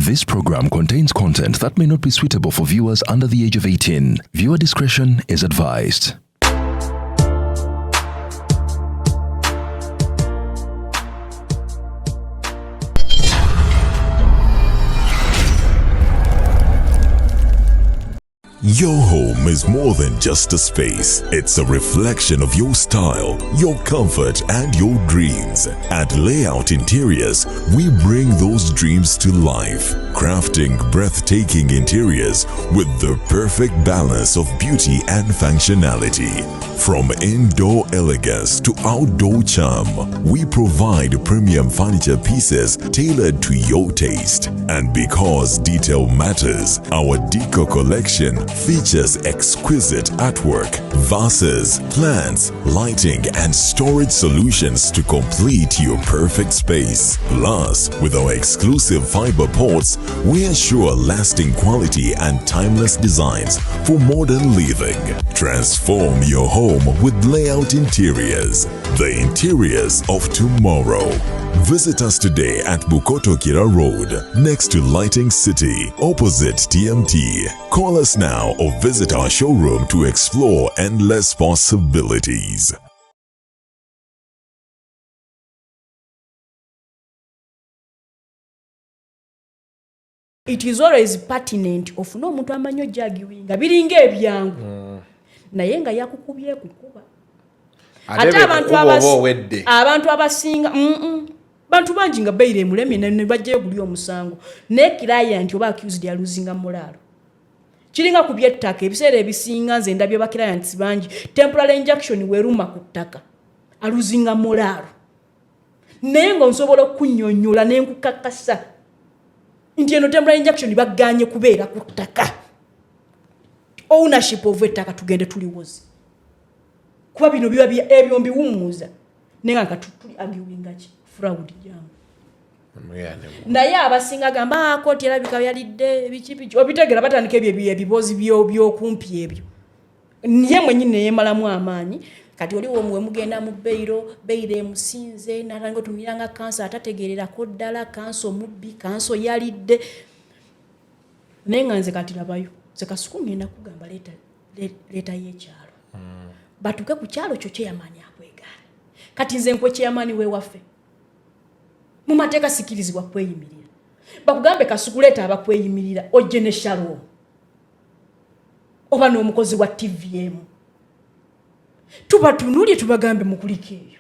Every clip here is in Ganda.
This program contains content that may not be suitable for viewers under the age of 18. Viewer discretion is advised. Your home is more than just a space. It's a reflection of your style, your comfort, and your dreams. At Layout Interiors, we bring those dreams to life, crafting breathtaking interiors with the perfect balance of beauty and functionality. From indoor elegance to outdoor charm, we provide premium furniture pieces tailored to your taste. And because detail matters, our Deco collection features exquisite artwork, vases, plants, lighting, and storage solutions to complete your perfect space. Plus, with our exclusive fiber ports, we ensure lasting quality and timeless designs for modern living. Transform your home with Layout Interiors, the interiors of tomorrow. Visit us today at Bukoto Kira Road, next to Lighting City, opposite TMT. Call us now or visit our showroom to explore endless possibilities. It is always pertinent ofune omuntu amanyi ojjagiwinga biringa ebyangu naye nga yakukubye kukuba. Ate abantu owedde. Abantu abasinga bantu bangi nga bail emulemye ne bajjayo guli omusango, naye client oba accused yaluzinga mulaalo. Kiringa ku byettaka, ebiseera ebisinga nze ndabye ba clients bangi, temporary injunction weruma ku ttaka aluzinga mulaalo, naye nga nsobola okunyonyola nenkukakasa nti eno temporary injunction baganye kubeera ku ttaka, ownership of ettaka tugende tuliwoze, kuba bino biba ebyo mbiwummuza, naye nga tuli arguinga ki? Fraud jangu. Naye abasinga gamba, "Ah, kooti erabika yalidde biki biki," obitegera, batandika ebyo ebiboozi byokumpi ebyo, ye mwenyini neyemalamu amaanyi. Kati oli we mugenda mu bail, bail emusinze, natandika otumiranga counsel atategererako ddala, counsel mubbi, counsel yalidde. Naye nga nze kati labayo, nze Kasuku ngenda kugamba leeta y'ekyalo, batuuke ku kyalo kyo, kyeyamaani akwegaana. Kati nze nkwe kyeyamaani wewaffe mu mateeka sikirizibwa kweyimirira. Bakugambe, "Kasuku, leeta abakweyimirira," ojje ne Shalom oba n'omukozi wa TVM, tubatunulye, tubagambe mukuliko eyo.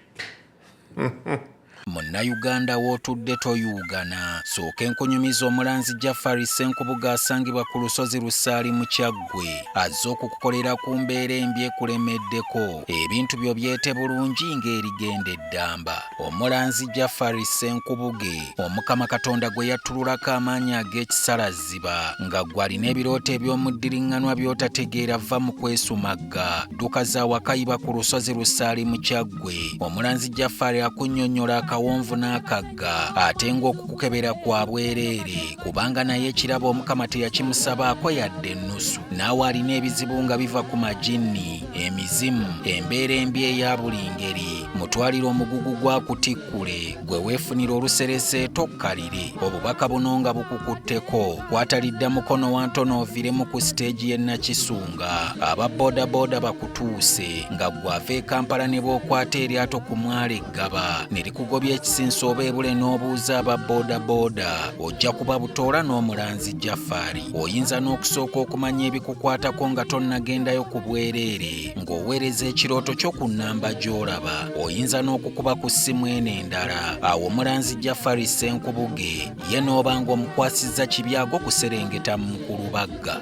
Munnayuganda w'otudde toyuugana, sooka enkunyumiza omulanzi Jafari Ssenkubuga asangibwa ku lusozi Lusaali mu Kyaggwe, azze okukukolera ku mbeera embi ekulemeddeko, ebintu byo byete bulungi ng'erigenda eddamba. Omulanzi Jafari Ssenkubuge, Omukama Katonda gwe yattululako amaanyi ag'ekisalaziba, nga gwe alina ebirooto eby'omuddiriŋŋanwa by'otategeera, va mu kwesumagga, dduka za wakayiba ku lusozi Lusaali mu Kyaggwe. Omulanzi Jafari akunnyonnyola akawonvu n'akagga, ate ng'okukukebera kwa bwereere, kubanga naye ekirabo Omukama teyakimusabaako yadde ennusu. Naawe alina ebizibu nga biva ku majinni, emizimu, embeera embi eya buli ngeri, mutwalire omugugu gwa kutikkule, gwe weefunira oluserese tokkalire. Obubaka buno nga bukukutteko, kwatalidda mukono wa ntono oviremu ku siteegi y'e Nakisunga, aba boodabooda bakutuuse, nga gwe ava e Kampala ne bw'okwata eryato ku mwala eggaba ne likugobya ekisinso oba ebule n'obuuza aba boodabooda, ojja kuba butoola n'omulanzi Jafari. Oyinza n'okusooka okumanya ebikukwatako nga tonnagendayo ku bwereere, ng'oweereza ekirooto kyo ku nnamba gy'olaba. Oyinza n'okukuba ku ssimu eno endala. Awo omulanzi Jafari Ssenkubuge ye n'oba ng'omukwasizza kibyago kuserengeta mu Mukulubagga.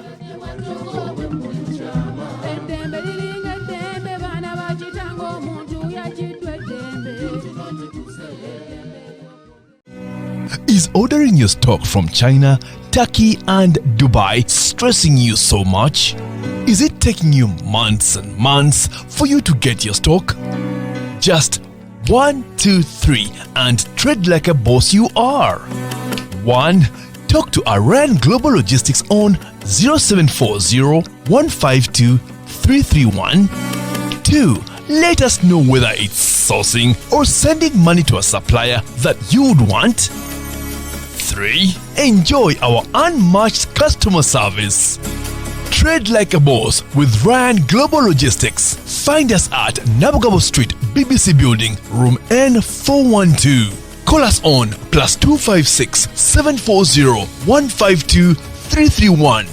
Eddembe liringa eddembe, baana bakitanga, omuntu yakiddwa eddembe. Is ordering your stock from China, Turkey, and Dubai stressing you so much? Is it taking you months and months for you to get your stock? Just 1, 2, 3 and trade like a boss you are. 1. Talk to Iran Global Logistics on 0740 152 331. 2. Let us know whether it's sourcing or sending money to a supplier that you would want. 3. Enjoy our unmatched customer service. Trade like a boss with Ryan Global Logistics. Find us at Nabugabo Street, BBC Building, Room N412. Call us on +256 740 152 331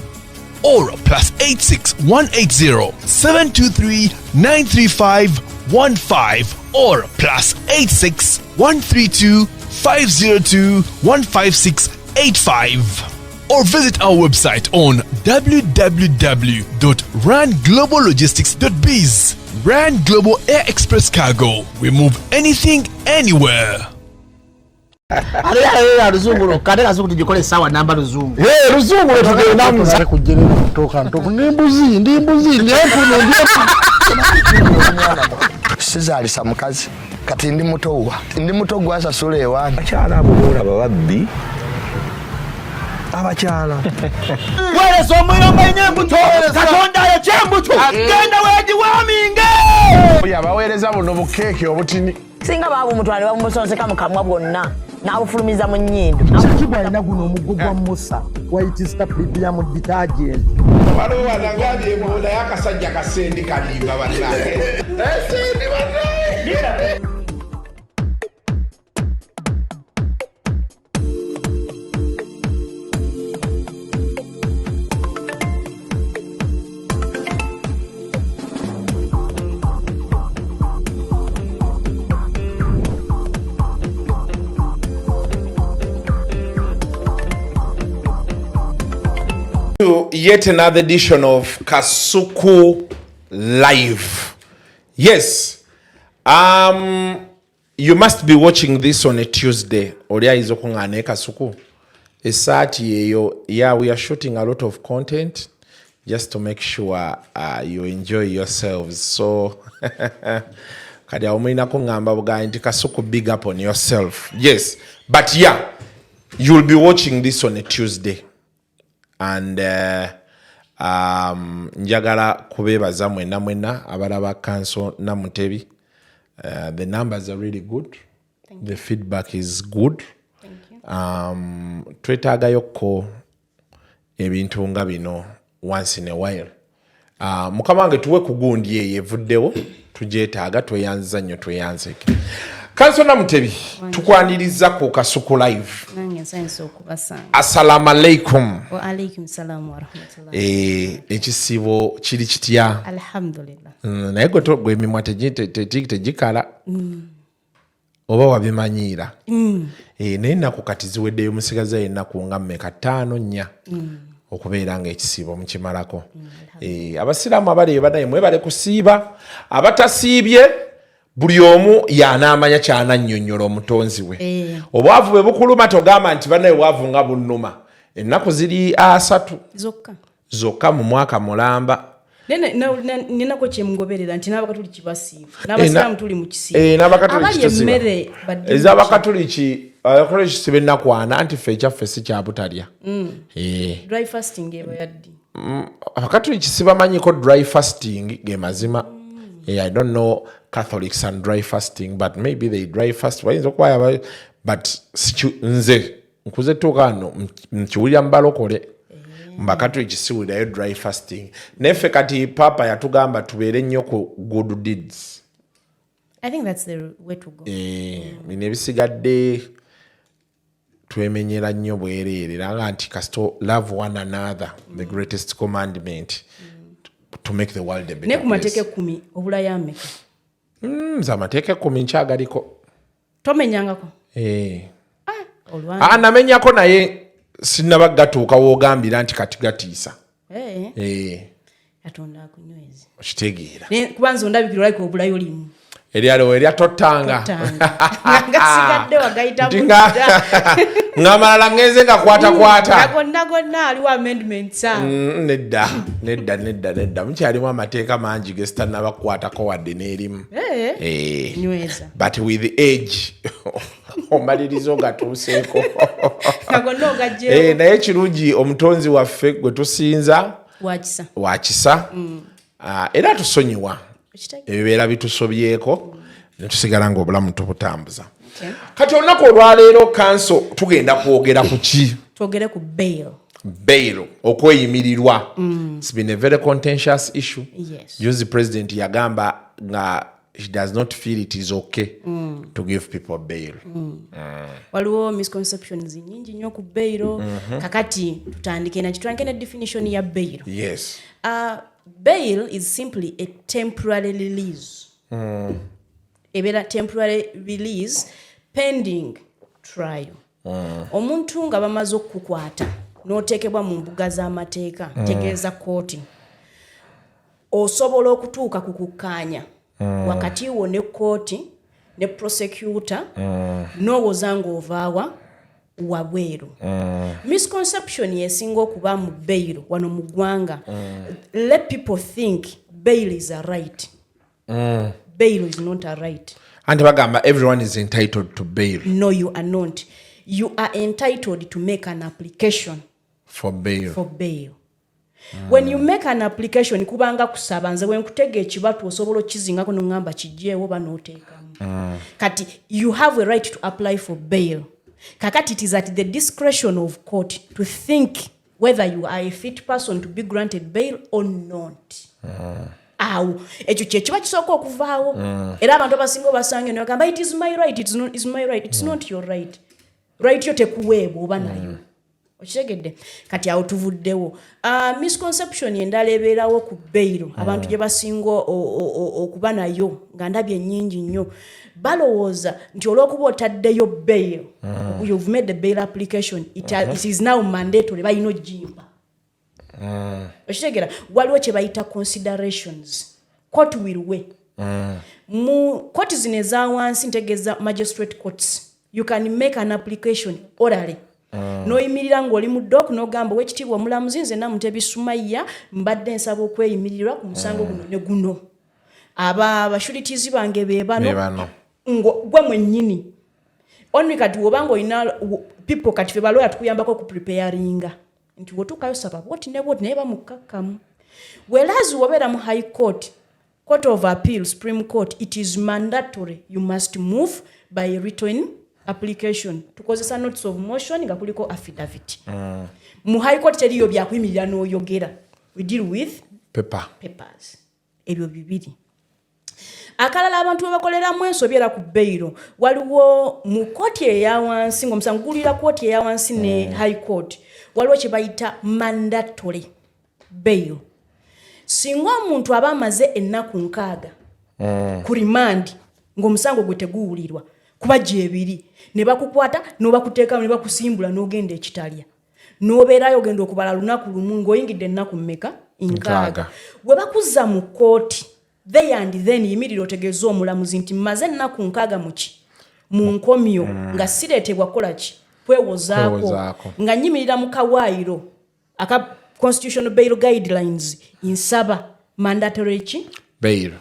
or +86 180 723 935 15 or +86 132 502 156 85 or visit our website on www.rangloballogistics.biz. Rand Global Air Express Cargo. We move anything, anywhere. Ate luzungu lwokka, ate kasuku tugikole essaawa namba luzungu. Luzungu lwetugendamu kujjerera kutoka ntoku ndi mbuzi ndi mbuzi ndi empunu ndi Sizaalisa mukazi, kati ndi muto, ndi muto gwasasula ewange. Abakyala abo boolaba babbi abakyala. Weereza omuyomba ina embuto, Katonda ayokya embuto, genda weegiwaaminge. Oyo abaweereza buno bukeeke obutini. Singa baabumutwala ne babumusonseka mu kamwa bwonna n'abufulumiza mu nnyindo. Kiki alina guno omuggo gwa Musa, White Star Premium Detergent. Waliwo wanagambye mbu naye akasajja kasendi kalimba bannange. Sendi bannange. To yet another edition of Kasuku Live. Yes, you must be watching this on a Tuesday. Oli ayinza okuŋŋaana Kasuku. Essaati eyo, yeah, we are shooting a lot of content just to make sure you enjoy yourselves. So, kati awo mulina kuŋŋamba bugambi nti Kasuku, big up on yourself. Yes, but yeah, you'll be watching this on a Tuesday. And njagala kubeebaza mwenna mwenna abalaba Kanso Namutebi. The numbers are really good. The feedback is good. Twetaagayokko ebintu nga bino once in a while. Mukama wange tuwe ku gundi eyo evuddewo, tugyetaaga, tweyanziza nnyo, tweyanzeke. Kanso Namutebi, tukwaniriza ku Kasuku Live. Nange nsanyusa okubasanga. Assalamu alaikum. Wa alaikum salamu warahmatullahi. Ekisiibo kiri kitya? Alhamdulillah. Naye gwe gwe emimwa tegikala oba wabimanyiira? Naye ennaku kati ziweddeyo, musigazayo ennaku nga mmeka? Ttaano, nnya okubeera nga ekisiibo mukimalako. Abasiraamu abali eyo banaye mwebale kusiiba, abatasiibye buli omu yanaamanya kyanannyonnyola omutonzi we. Obwavu bwe bukuluma togamba nti banaye obwavu nga bunnuma. Ennaku ziri 30 zokka zokka mu mwaka mulamba. Ninako kyemugoberera nti n'Abakatuliki basiiba, n'Abasiraamu tuli mu kisiibo. N'Abakatuliki Abali tusiiba. emmere baddi. Ez'Abakatuliki, Abakatuliki siba ennaku 40, anti ffe ekyaffe si kyabutalya. Dry fasting eba yaddi? Abakatuliki sibamanyiko dry fasting, ge mazima. I don't know Catholics and dry fasting, but maybe they dry fast, bayinza okuba, but nze nkuze tuuka wano nkiwulira mu balokole, mu Bakatuliki siwulirayo dry fasting. Naye ffe kati Papa yatugamba tubeere nnyo ku good deeds. I think that's the way to go. Bino ebisigadde twemenyera nnyo bwereere, era nga nti kasito love one another, the greatest commandment, to make the world a Naye better ku mateeka place. 10 obulayo ameka? Nze amateeka 10 nkyagaliko. Tomenyangako? Olwana. Ah, namenyako naye sinnaba gatuuka woogambira nti kati gatiisa. Katonda akunyweze. Okitegeera. Naye kuba nze ondabikira olabika obulayo limu. Eryaliwo erya tottanga. Tottanga. Ngasigadde wagayita Nti ng'amalala ngenze ngakwatakwata. Gonna gonna aliwo amendments awo. Nedda nedda nedda nedda, mukyalimu amateeka mangi gesitanaba kukwatako wadde n'erimu. Nyweza. But with age omaliriza ogatuuseeko. Nga gonna ogagyewo. Naye kirungi omutonzi waffe gwe tusinza Wakisa. wakisa. Ah, era tusonyiwa Okitegeera. ebibeera bitusobyeko netusigala nga obulamu tubutambuza. Okay. Kati olunaku olwaleero Kanso tugenda kwogera ku ki? Twogere ku bail. Bail, okweyimirirwa. It's been a very contentious issue. Juzi President yagamba nga he does not feel it is okay to give people bail. Waliwo misconceptions nyingi nnyo ku bail. Kakati tutandike naki? Tutandike ne definition ya bail. Bail is simply a temporary release. Ebeera temporary release pending trial. Omuntu nga bamaze okukukwata n'oteekebwa mu mbuga z'amateeka, tegeeza kooti, osobola okutuuka ku kukkaanya wakati wo ne kooti ne prosecutor, n'owoza ng'ovaawa wabweru. Misconception yesinga okuba mu bail wano mu ggwanga. Let people think bail is a right. Bail is not a right. Anti bagamba everyone is entitled to bail. No, you are not. You are entitled to make an application for bail. For bail. When you make an application, kubanga kusaba. Nze wenkutega ekibatu, osobola okizingako noŋŋamba kijjeewo oba n'oteekamu. Kati you have a right to apply for bail. Kakati it is at the discretion of court to think whether you are a fit person to be granted bail or not. Awo ekyo kyekiba kisooka okuvaawo. Era abantu abasinga obasanga nebagamba, "It is my right, it's not, it's my right." It's not your right. Right yo tekuweebwa oba nayo. Okitegedde? Kati awo tuvuddewo. Misconception endala ebeerawo ku bail, abantu gye basinga okuba nayo nga ndabye ennyingi nnyo, balowooza nti olw'okuba otaddeyo bail, you've made the bail application, it is now mandatory, balina ogimpa. Okitegeera? Waliwo kye bayita considerations court will weigh. Mu kooti zino eza wansi, ntegeeza magistrate courts, you can make an application orally, n'oyimirira ng'oli mu dock n'ogamba, "Owekitiibwa omulamuzi, nze Namutebi Sumaya, mbadde nsaba okweyimirirwa ku musango guno ne guno. Aba ba sureties bange be bano." Be bano. Gwe mwennyini only. Kati wobanga olina people, kati fe baloya tukuyambako okupreparinga nti wotuukayo saba bwoti ne bwoti, naye bamukkakkamu. Whereas wobeera mu High Court, Court of Appeal, Supreme Court, it is mandatory, you must move by written application. Tukozesa notice of motion nga kuliko affidavit. Mu High Court teriyo byakuyimirira n'oyogera. We deal with paper. Papers. Ebyo bibiri. Akalala abantu bwe bakoleramu ensobi era ku bail, waliwo mu kooti eya wansi, ng'omusango gulira kooti eya wansi ne High Court, waliwo kye bayita mandatory bail. Singa omuntu aba amaze ennaku 60 ku remand ng'omusango gwe teguwulirwa, kuba gyebiri ne bakukwata n'obakuteekamu ne bakusimbula n'ogenda ekitalya n'obeerayo, ogenda okubala lunaku lumu ng'oyingidde ennaku mmeka? 60. 60. Bwe bakuzza mu kkooti, there and then yimirira otegeeze omulamuzi nti mmaze ennaku 60 muki mu nkomyo nga sireetebwa kukola ki? Kwewozaako. Kwewozaako. Nga nyimirira mu kawaayiro aka constitutional bail guidelines, nsaba mandatory ki? Bail.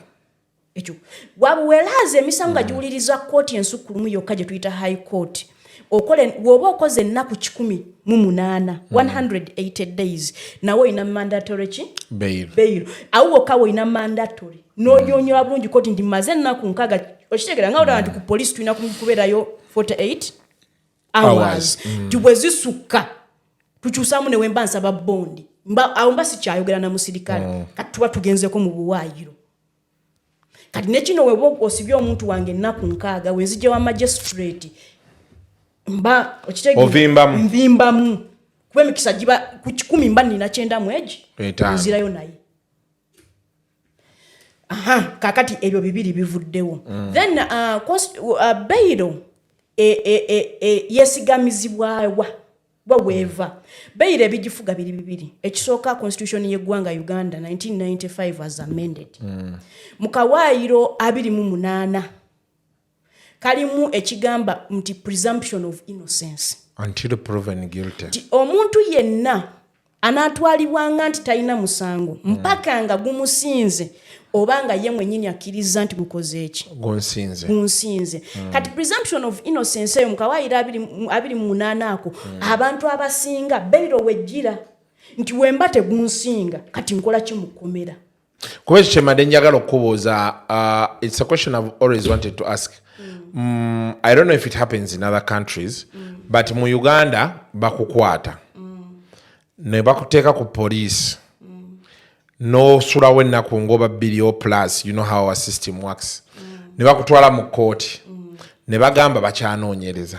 Ekyo wabuweraaza emisango nga giwuliriza kooti ensukkulumu yokka gye tuyita High Court, okole bw'oba okoze ennaku 108, 180 days, nawe olina mandatory ki? Bail. Bail. Awo wokka olina mandatory n'onyonyola bulungi kooti nti maze ennaku 60. Okitegeera? Nga olaba nti ku poliisi tulina kubeerayo 48 hours. Hours, Ti bwe zisukka tukyusaamu, ne wemba nsaba bondi, awo mba sikyayogera na musirikale. Kati tuba tugenzeko mu buwaayiro. Kati nekino, weba osibye omuntu wange ennaku 60, wenzijja wa magistrate mba okitegeera? Ovimbamu. Nvimbamu, kuba emikisa giba ku 100 mba nina 90 egi. 50. Nzirayo naye. Aha, kakati ebyo bibiri bivuddewo. Then bail yesigamizibwawa waweeva bail? Ebigifuga biri bibiri. Ekisooka, constitution y'eggwanga Uganda 1995 as amended, mu kawaayiro 28 kalimu ekigamba nti presumption of innocence until proven guilty. Nti omuntu yenna anaatwalibwanga nti talina musango mpaka nga gumusinze oba nga ye mwennyini akkiriza nti gukoze eki? Gunsinze. Gunsinze. Kati presumption of innocence eyo mu kawaayiro 28 ako, abantu abasinga bail wejjira nti wemba tegunsinga, kati nkola ki mu kkomera? Kuba ekyo kyembadde njagala okubuuza, it's a question I've always wanted to ask. I don't know if it happens in other countries, but mu Uganda bakukwata ne bakuteeka ku police n'osulawo ennaku ngoba 2 o plus, you know how our system works, ne bakutwala mu kooti ne bagamba bakyanoonyereza.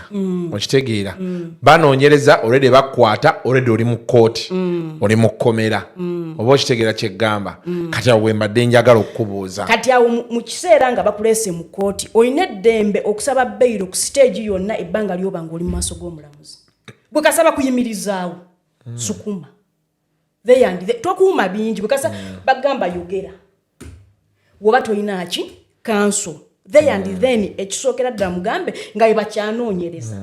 Okitegeera? Banoonyereza, already bakwata, already oli mu kooti, oli mu kkomera. Oba okitegeera kyeggamba? Kati awo wembadde njagala okukubuuza. Kati awo mu kiseera nga bakuleese mu kooti, olina eddembe okusaba bail ku stage yonna ebbanga lyoba nga oli mu maaso g'omulamuzi. Bwe kasaba kuyimirizaawo, sukuma there and there. Tokuuma bingi. Bwe kasa bagamba yogera, woba tolina ki counsel there and then, ekisookera ddala mugambe nga bwe bakyanoonyereza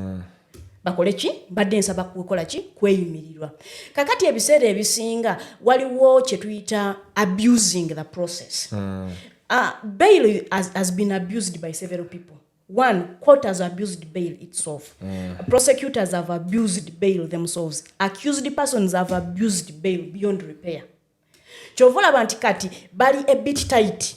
bakole ki, mbadde nsaba kukola ki, kweyimirirwa. Kakati ebiseera ebisinga waliwo kye tuyita abusing the process. Bail has been abused by several people. One, court has abused bail itself. Prosecutors have abused bail themselves. Accused persons have abused bail beyond repair. Kyova olaba nti kati bali a bit tight,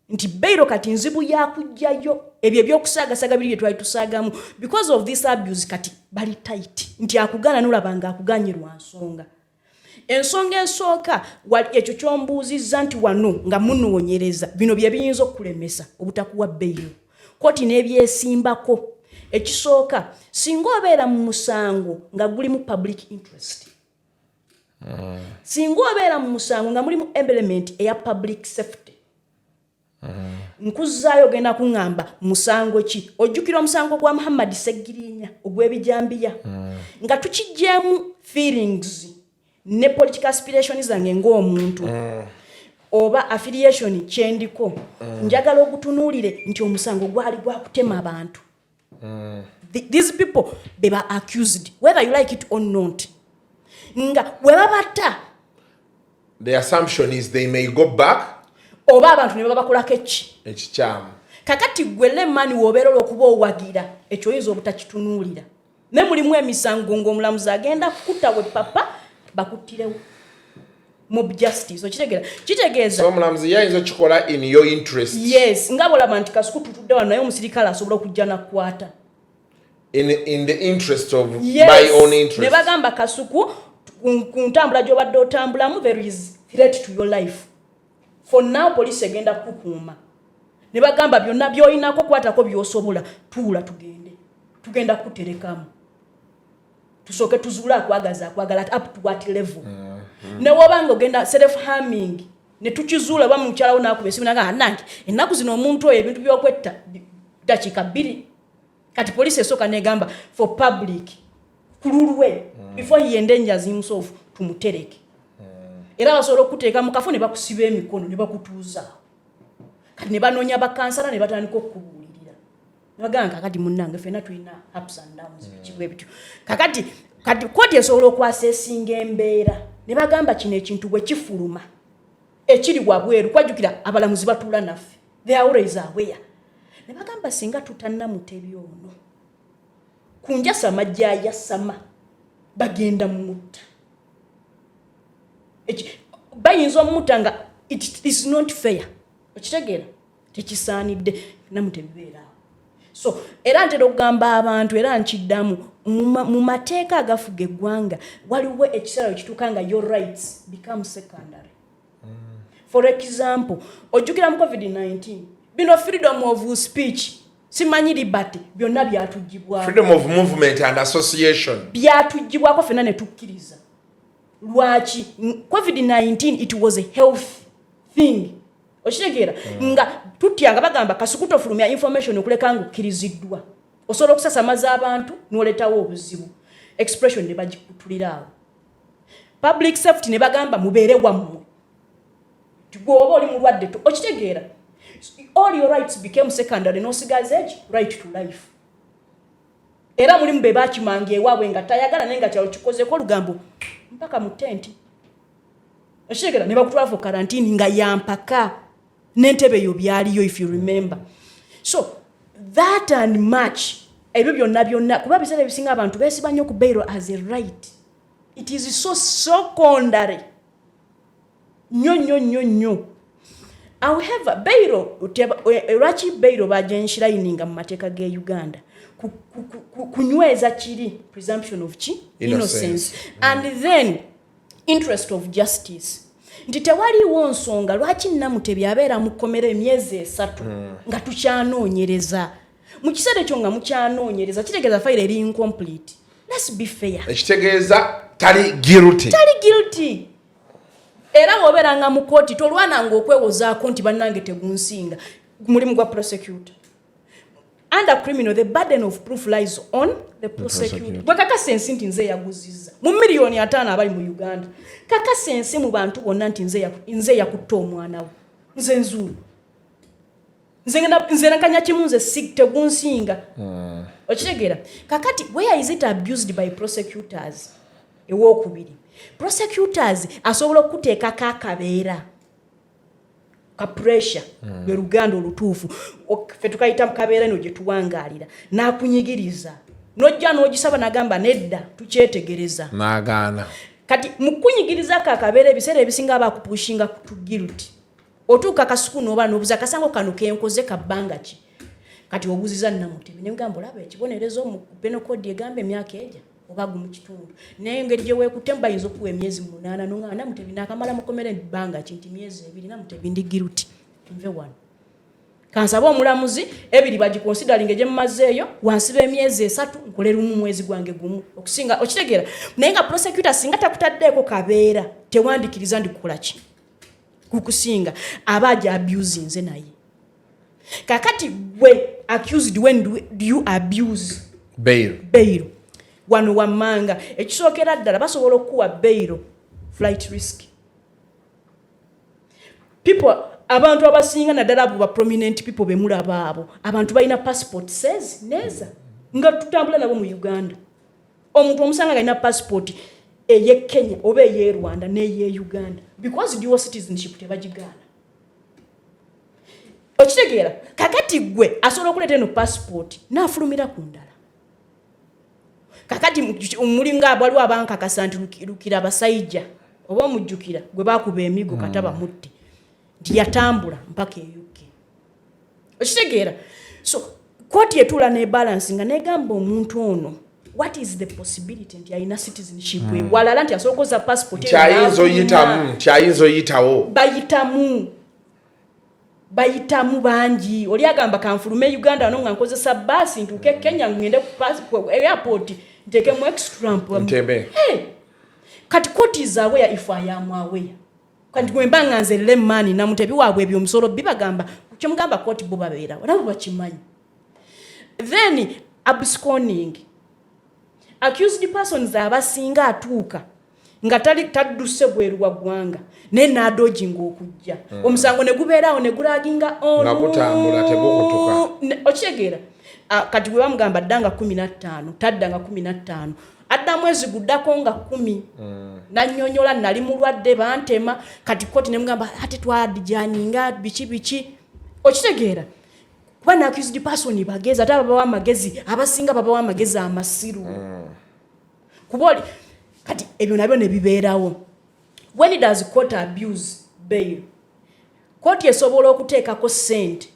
nti bail kati nzibu yakugjayo. Ebyo ebyokusaagasaga biri bye twali tusaagamu, because of this abuse kati bali tight, nti akugaana nolaba nga akuganye lwa nsonga. Ensonga esooka, ekyo kyombuuzizza nti wano nga munoonyereza, bino bye biyinza okulemesa obutakuwa bail, kooti n'ebyesimbako. Ekisooka, singa obeera mu musango nga gulimu public interest, singa obeera mu musango nga mulimu element eya public safety. Nkuzaayo, ogenda kuŋŋamba musango ki? Ojjukira omusango gwa Muhammad Segirinya ogw'ebijambiya? Nga tukiggyeemu feelings ne political aspiration zange ng'omuntu oba affiliation kyendiko, njagala ogutunuulire nti omusango gwali gwakutema abantu. These people beba accused, whether you like it or not, nga bwe babata, The assumption is they may go back oba abantu ne babakolako eki ekikyamu. Kakati gwe lemani wobeera olwokuba owagira ekyo, oyinza obutakitunuulira, ne mulimu emisango ng'omulamuzi agenda kukutta we papa bakuttirewo mob justice. Okitegeera? Kitegeeza So omulamuzi yayinza okikola in your interest. Yes, nga bwolaba nti Kasuku tutudde wano, naye omusirikale asobola okujja nakwata. In the interest of Yes. my own interest. Ne bagamba Kasuku, ku ntambula gy'obadde otambulamu there is threat to your life. For now police egenda kukukuuma. Ne bagamba byonna by'oyinako kwatako by'osobola, tuula tugende, tugenda kukuterekamu, tusooke tuzuule akwagaza akwagala up to what level. Ne woba nga ogenda self harming, ne tukizuula, oba mukyalawo nakuba esimu naga nange ennaku zino omuntu oyo ebintu by'okwetta dakiika 2. Kati poliisi esooka negamba for public kululwe, before he endangers himself, tumutereke. Era basobola okuteeka mu kafo ne bakusiba emikono ne bakutuuzaawo. Kati ne banoonya bakansala ne batandika okukubuulirira ne bagamba, kakati munnange ffenna tulina ups and downs, biki bwe bityo. Kakati kati kooti esobola okwasesinga embeera ne bagamba kino ekintu bwe kifuluma ekiri wabweru, kwajjukira abalamuzi batuula naffe, they are always aware, ne bagamba singa tutannamutebi ono ku njasama gyayasama bagenda mutta. Bayinza omutta nga it is not fair. Okitegeera? Tekisaanidde namutebibeeraawo. So era ntera okugamba abantu, era nkiddamu, mu mateeka agafuga eggwanga waliwo ekiseera wekituuka nga your rights become secondary. For example, ojjukira mu COVID-19, bino freedom of speech, simanyi liberty, byonna byatugibwako. Freedom of movement and association. Byatugibwako fenna ne tukkiriza. Lwaki? COVID-19, it was a health thing. Okitegeera? Nga tutya nga bagamba Kasuku tofulumya information okuleka nga okkiriziddwa, osobola okusasamaza abantu n'oletawo obuzibu. Expression ne bagikutuliraawo. Public safety ne bagamba mubeere wammwe, nti gweoba oli mulwadde okitegeera? All your rights became secondary, n'osigaza eki right to life. Era mulimu be bakimanga ewaabwe nga tayagala, naye nga kyalo kikozeko olugambo mpaka mu tenti. Okitegeera? Ne bakutwala for quarantine nga yampaka n'entebe eyo byaliyo, if you remember. So that and much ebyo byonna byonna, kuba biseera ebisinga abantu beesiba nnyo ku bail as a right. It is so secondary nnyo nnyo nnyo nnyo. However, bail lwaki bail bagienshrininga mu mateeka ge Uganda? Kunyweza kiri presumption of ki? Innocence. Innocence. And then interest of justice, nti tewaliiwo nsonga lwaki Namutebi abeera mu kkomera emyezi 3 nga tukyanoonyereza. Mu kiseera ekyo nga mukyanoonyereza, kitegeeza fayiro eri incomplete. Let's be fair. Ekitegeeza tali guilty. Tali guilty. Era bw'obeeranga mu kooti, tolwananga okwewozaako nti bannange tegunsinga. Mulimu gwa prosecutor. Under criminal, the burden of proof lies on the prosecutor. Prosecutor. Gwe kakasa ensi nti nze yaguzizza mu miliyoni 50 abali mu Uganda. Kakasa ensi mu bantu bonna nti nze yakutta omwana we, nze nzuulu, nze nakanya kimu, nze si tegunsinga. Okitegeera? Kakati where is it abused by prosecutors? Ewokubiri, prosecutors asobola okuteekako akabeera ka pressure, lwe luganda olutuufu. Ffe tukayita kabeera eno gye tuwangaalira, n'akunyigiriza, n'ojja n'ogisaba, n'agamba nedda, tukyetegereza. N'agaana. Kati mu kunyigiriza akabeera, ebiseera ebisinga aba akupushinga to guilt. Otuuka Kasuku n'oba n'obuza akasango kano kenkoze kabbanga ki? Kati obuuziza Namutebi, nemugamba olaba ekibonerezo mu penal code egamba emyaka eja oba gumu kitundu, naye engeri gye weekuttemu bayinza okuwa emyezi 8. Noŋaa Namutebi nakamala mukomera ebbanga ki? Nti myezi 2. Namutebi, ndi guilty, nve wano, kansabe omulamuzi ebiri bagiconsideringa gye mumazeeyo wansi b'emyezi 3, nkole lumu mwezi gwange gumu okusinga. Okitegeera? Naye nga prosecutor singa takutaddeeko kabeera, tewandikiriza ndi kukola ki kukusinga, aba aja abusinze. Naye kakati gwe accused, when do you abuse bail? Bail wano wammanga, ekisookera ddala, basobola okukuwa bail flight risk. People, abantu abasinga, naddala abo ba prominent people bemulaba, abo abantu balina passport says neza nga tutambula nabo mu Uganda. Omuntu omusanga nga alina passport eye Kenya oba eye Rwanda n'eye Uganda, because dual citizenship tebagigaana. Okitegeera? Kakati gwe asobola okuleeta eno passport n'afulumira ku ndala. Kakati mulinga waliwo abankakasa nti Lukira abasajja oba omujjukira gwe bakuba emigo kata bamutte, nti yatambula mpaka e UK. Okitegeera? So kooti etuula ne balance nga negamba omuntu ono, what is the possibility nti alina citizenship ewalala, nti asobola okukozesa passport eyo Kyayinza n'afuluma. oyitamu, kyayinza oyitawo. Bayitamu, bayitamu bangi. Oli agamba kanfulume Uganda wano nga nkozesa baasi ntuuke Kenya, ngende ku airport ntekemu extra. Ntebe. Hey! Kati court is aware. If I am aware, kati bwe mba nga nze lemani Namutebi waabwe, ebyo omusolo bibagamba kyemugamba kooti, bo babeerawo nabo bakimanyi. Then absconding accused persons abasinga atuuka nga tali tadduse bweru wa ggwanga, naye n'adodginga okujja, omusango ne gubeeraawo ne guraginga. Nga gutambula, tegukutuka. Okitegeera? Ah, kati bwe bamugamba dda nga 15, tadda nga 15, adda mwezi guddako nga 10, nannyonnyola nali mulwadde, bantema. Kati kooti nemugamba ate twadjourninga biki biki. Okitegeera? Kuba na accused person bagezi, ate ababawa amagezi abasinga babawa amagezi amasiru. Kuba oli kati ebyo nabyo ne bibeerawo. When does court abuse bail? Kooti esobola okuteekako ssente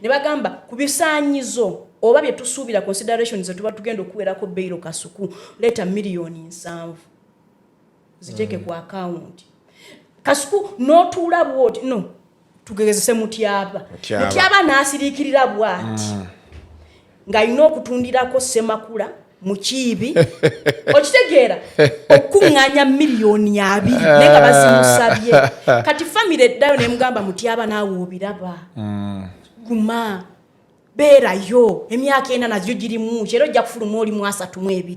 ne bagamba ku bisaanyizo oba bye tusuubira, consideration ze tuba tugenda okuweerako bail, Kasuku leeta miliyoni 70 ziteeke ku akawunti. Kasuku n'otuula bwoti, no tugezese Mutyaba. Mutyaba. Mutyaba n'asiriikirira bw'ati ng'alina okutundirako Semakula Mukiibi. Okitegeera? Okuŋŋaanya miliyoni 20, naye nga bazimusabye. Kati famire eddayo nemugamba, Mutyaba naawe obiraba, guma, beerayo emyaka 4 nagyo girimu era ojja kufuluma oli mu 32.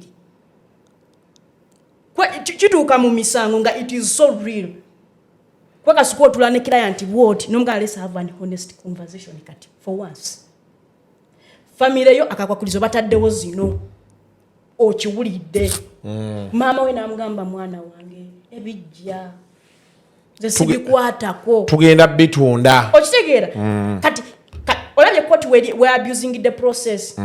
Kituuka mu misango nga it is so real. Kuba Kasuku otula ne client bwoti nomugamba, let's have an honest conversation. Kati for once famire yo akakwakulizo bataddewo zino, okiwulidde? Maama we namugamba, mwana wange, ebijja nze sibikwatako. Tugenda bitunda. Okitegeera? Kati olabye kooti we abusing the process.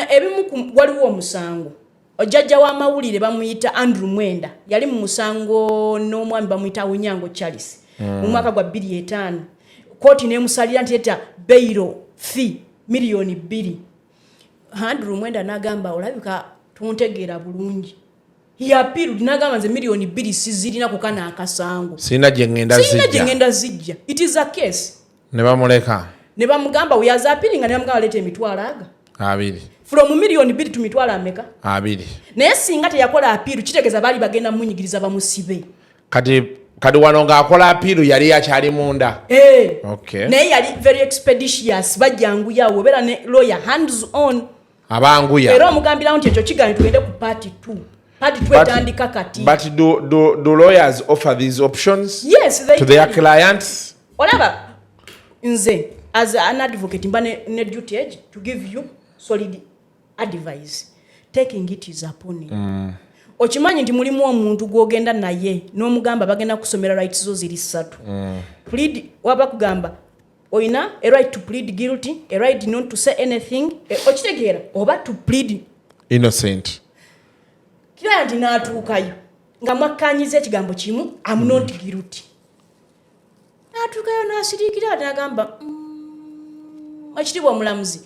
Ebimu waliwo omusango, ojjajja w'amawulire bamuyita Andrew Mwenda, yali mu musango n'omwami bamuyita Onyango Charles. Mu mwaka gwa 2005 kooti nemusalira nti eta bail fee 2 miliyoni. Andrew Mwenda n'agamba, olabika tontegeera bulungi. He appealed n'agamba, nze 2 miliyoni sizirina ku kano akasango. Sirina gye ŋŋenda. Sirina gye zijja. Ŋŋenda zijja. It is a case. Ne bamuleka. Ne bamugamba weyaza appealing, ne bamugamba leeta emitwalo aga 20. From 2 miliyoni to mitwalo ameka? 20. Naye singa teyakola appeal, kitegeeza baali bagenda munyigiriza bamusibe. Kati wano ng'akola appeal yali akyali munda. Eh. Okay. Naye yali very expeditious, bajjanguyawo, obeera ne lawyer hands on. Abanguya. Era omugambirawo nti ekyo kiganye, tugende ku part 2. Part 2 etandika kati. But do lawyers offer these options Yes, they to their can. clients? Olaba nze as an advocate mba ne duty age to give you solid advice. Taking it is upon you. Okimanyi nti mulimu omuntu gwogenda naye n'omugamba bagenda kusomera rights zo ziri ssatu. Plead, waba kugamba oyina a right to plead guilty, a right not to say anything, okitegeera, oba to plead innocent. Kiraya nti n'atuukayo nga mwakkanyiza ekigambo kimu, am not guilty. N'atuukayo n'asiriikira ate n'agamba, ekitiibwa omulamuzi,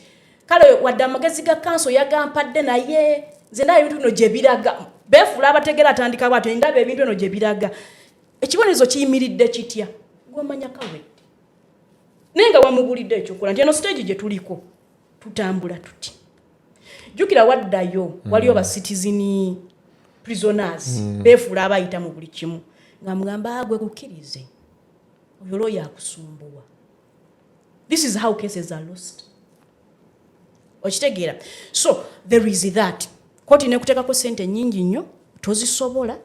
kale wadde amagezi ga counsel yagampadde, naye nze ndaba ebintu bino gye biraga." Beefuula abategera, atandika bwatyo, "Ndaba ebintu bino gye biraga, ekibonerezo kiyimiridde kitya?" Gwomanya kawedde, naye nga wamubulidde ekyokola nti eno stage gye tuliko tutambula tuti. Jjukira waddayo waliyo ba citizen prisoners, beefuula abayita mu buli kimu, nga mugamba agwe kukkirize oyo looya akusumbuwa. This is how cases are lost, okitegeera? So there is that. Kooti nekuteekako sente nyingi nnyo, tozisobola,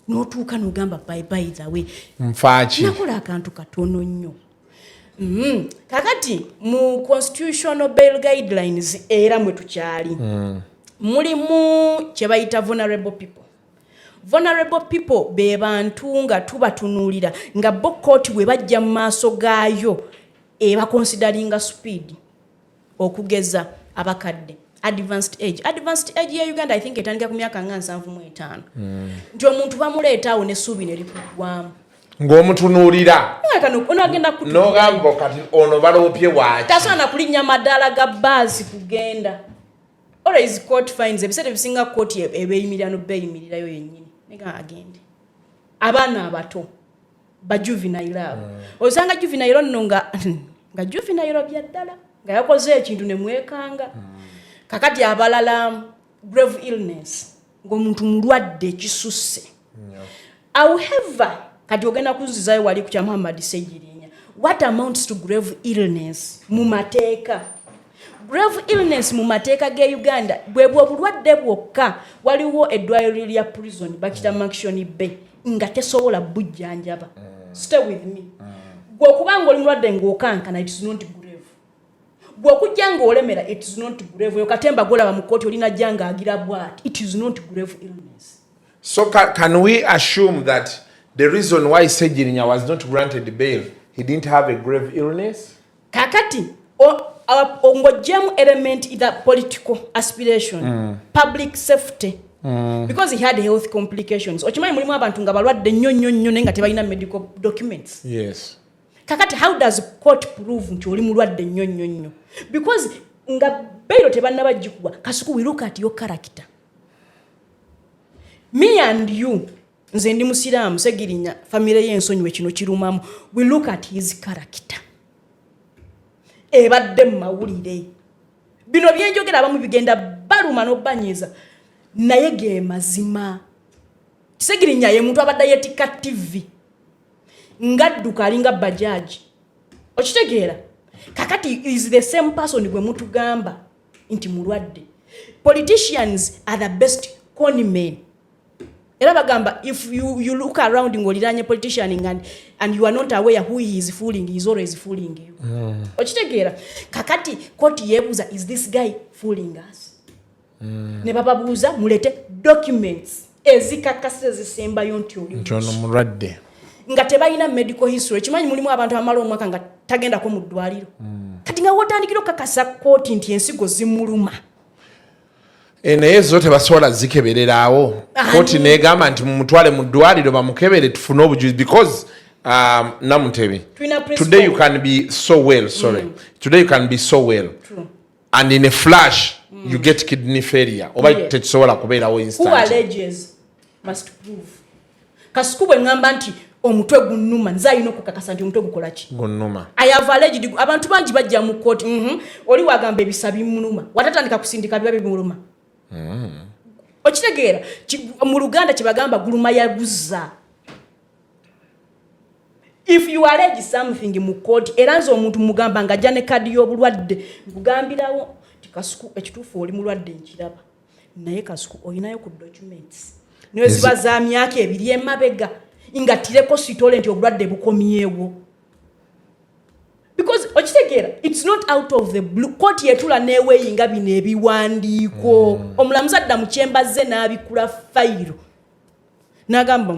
n'otuuka n'ogamba, by the way, Nfaaki? Nakola akantu katono nnyo. Kakati mu constitutional bail guidelines era mwe tukyali, mulimu kye bayita vulnerable people. Vulnerable people be bantu nga tubatunuulira nga bo kooti bwe bajja mu maaso gaayo ebaconsideringa speed, okugeza abakadde, advanced age. Advanced age ya Uganda, I think, etandika ku myaka nga 75, nti omuntu bamuleeta awo n'essuubi ne likuggwamu. Ng'omutunuulira. Kano onagenda. N'ogamba kati ono baloopye waaki? Tasobola kulinnya madaala ga baasi kugenda. Always court finds, ebiseera ebisinga kooti ebeeyimirira nobeeyimirirayo yennyini nega agende. Abaana abato, bajuvenile abo, osanga juvenile nno nga juvenile bya ddala nga yakoze ekintu ne mwekanga. Kakati abalala, grave illness, ng'omuntu mulwadde ekisusse. However, kati ogenda kunzizayo wali ku kya Muhammad Segirinya. What amounts to grave illness mu mateeka? Grave illness mu mateeka ge Uganda bwe bwe obulwadde bwokka. Waliwo eddwaliro lya prison bakita Murchison Bay, nga tesobola bujjanjaba. Stay with me. Gwe okuba nga oli mulwadde ng'okankana, it is not grave. Gwe okujja ng'olemera, it is not grave. Oyo katemba gwolaba mu kooti olina jja ng'agira bwati, it is not grave illness. So can we assume that the reason why Segirinya was not granted bail, he didn't have a grave illness? Kakati ng'oggyemu element, either political aspiration, public safety, because he had health complications. Okimanyi mulimu abantu nga balwadde nnyo nnyo nnyo naye nga tebalina medical documents. Yes. Kakati how does court prove nti oli mulwadde nnyo nnyo nnyo? Because nga bail tebannaba gikuwa, Kasuku, we look at your character. Me and you, nze ndi musiraamu, Segirinya famire y'ensonyiwe kino kirumamu. We look at his character ebadde mu mawulire. Bino byenjogera abamu bigenda baluma n'obanyiiza, naye ge mazima. Segirinya ye muntu abadde yetikka TV ngadduka alinga bajaji, okitegeera? Kakati is the same person gwe mutugamba nti mulwadde. Politicians are the best conmen. Era bagamba if you look around ng'oliranye politician and you are not aware who he is fooling, he is always fooling you. Okitegeera? Kakati kooti yeebuuza, is this guy fooling us? Ne bababuuza, mulete documents ezikakasa ezisembayo nti oli Nti ono mulwadde. Nga tebalina medical history. Kimanyi mulimu abantu abamala omwaka nga tagendako mu ddwaliro. Kati nga wotandikira okakasa kooti nti ensigo zimuluma. E, naye zo tebasobola zikebereraawo? Ani? Kooti negamba nti mumutwale mu ddwaliro bamukebere tufune obujulizi, because Namutebi, Tulina principal. Today you can be so well, sorry, today you can be so well True. And in a flash you get kidney failure oba tekisobola kubeerawo Who instant. Alleges must prove. Kasuku, bwe ŋŋamba nti omutwe gunnuma, nze alina okukakasa nti omutwe gukola ki? Gunnuma. I have alleged. Abantu bangi bajja mu kooti, Oli wagamba ebisa bimuluma, watatandika kusindika biba bimuluma. Okitegeera? Mu Luganda kyebagamba guluma yaguza. If you allege something mu kooti, era nze omuntu mugamba nga ajja ne kadi y'obulwadde, nkugambirawo ti, "Kasuku, ekituufu oli mulwadde nkiraba, naye Kasuku olinayo ku documents niwe ziba za myaka 2 emabega nga tireko sitole nti obulwadde bukomyewo?" Because okitegeera, it's not out of the blue. Kooti yetula neweeyinga bino ebiwandiiko. Omulamuzi adda mu kyembazze n'abikula fayiro n'agamba,